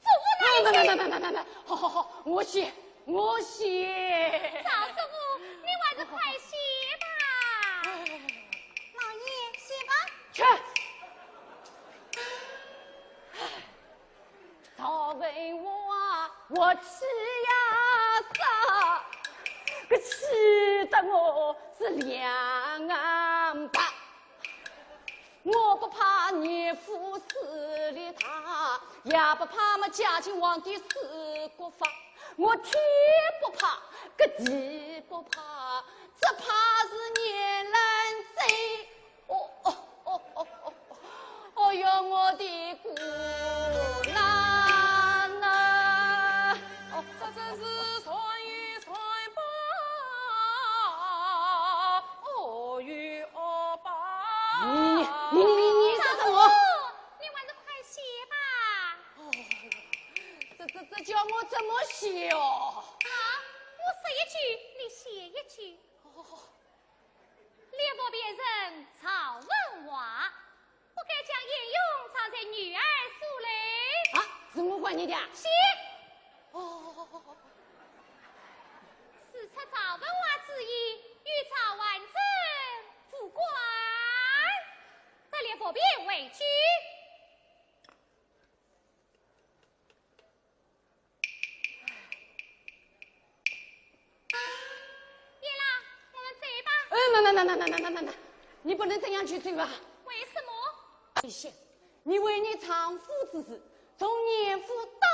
祖屋那里去。慢慢慢慢慢慢慢，好好好，我写，我写。赵师傅，你还是快写吧。哎。老爷，写吧。去。赵文华啊，我气呀杀，搿气得我是两眼白。 我不怕严府势力大，也不怕么嘉靖皇帝是国法，我天不怕，搿地不怕，只怕是严兰贞。哦哦哦哦哦，哦哟，我的姑娘啊！哦，这真是善有善报，恶有恶报。你你你你你说什么？赵叔父，你还是快写吧。哦，这这这叫我怎么写哦？啊，我说一句，你写一句。哦，好好好。 列府别人赵文华，不该将鄢荣葬在女儿苏楼。啊，是我管你的啊？是。哦，哦，哦，哦，哦。事出赵文华之意，与赵婉贞无关。得列府别回去。 鄢郎，我们走吧。哎，慢慢慢慢慢慢慢慢慢，你不能这样去走啊！为什么？你想，你为你丈夫之事，从严府打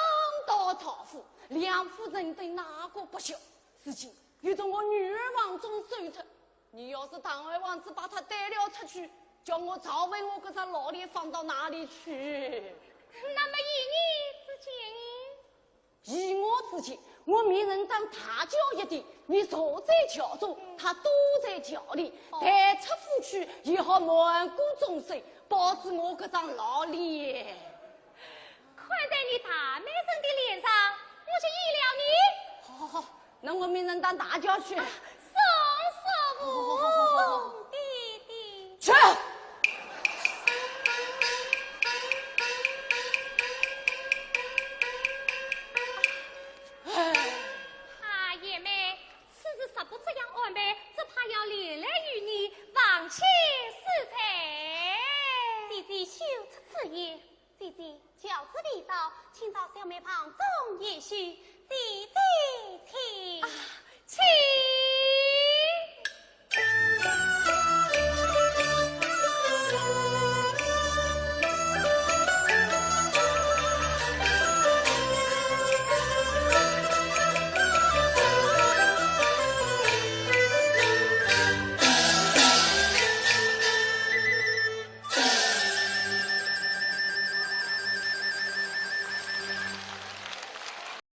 到赵府，两府人等哪个不晓？如今又从我女儿房中走脱，你要是堂而皇之把她带了出去，叫我赵文华搿张老脸放到哪里去？那么依你之见？ 依我之见，我命人打大轿一点，你坐在轿中，他躲在轿里，哦。抬出府去，也好瞒过众生，保住我搿张老脸。看在你大美人的脸上，我就依了你。好好好，那我命人打大轿去。啊，送叔父爹爹。去。 啊，贤妹，此事若不这样安排，只怕要连累于你，望且恕罪。姐姐休出此言。姐姐，轿子未到，请到小妹房中歇息。姐姐请。啊，请。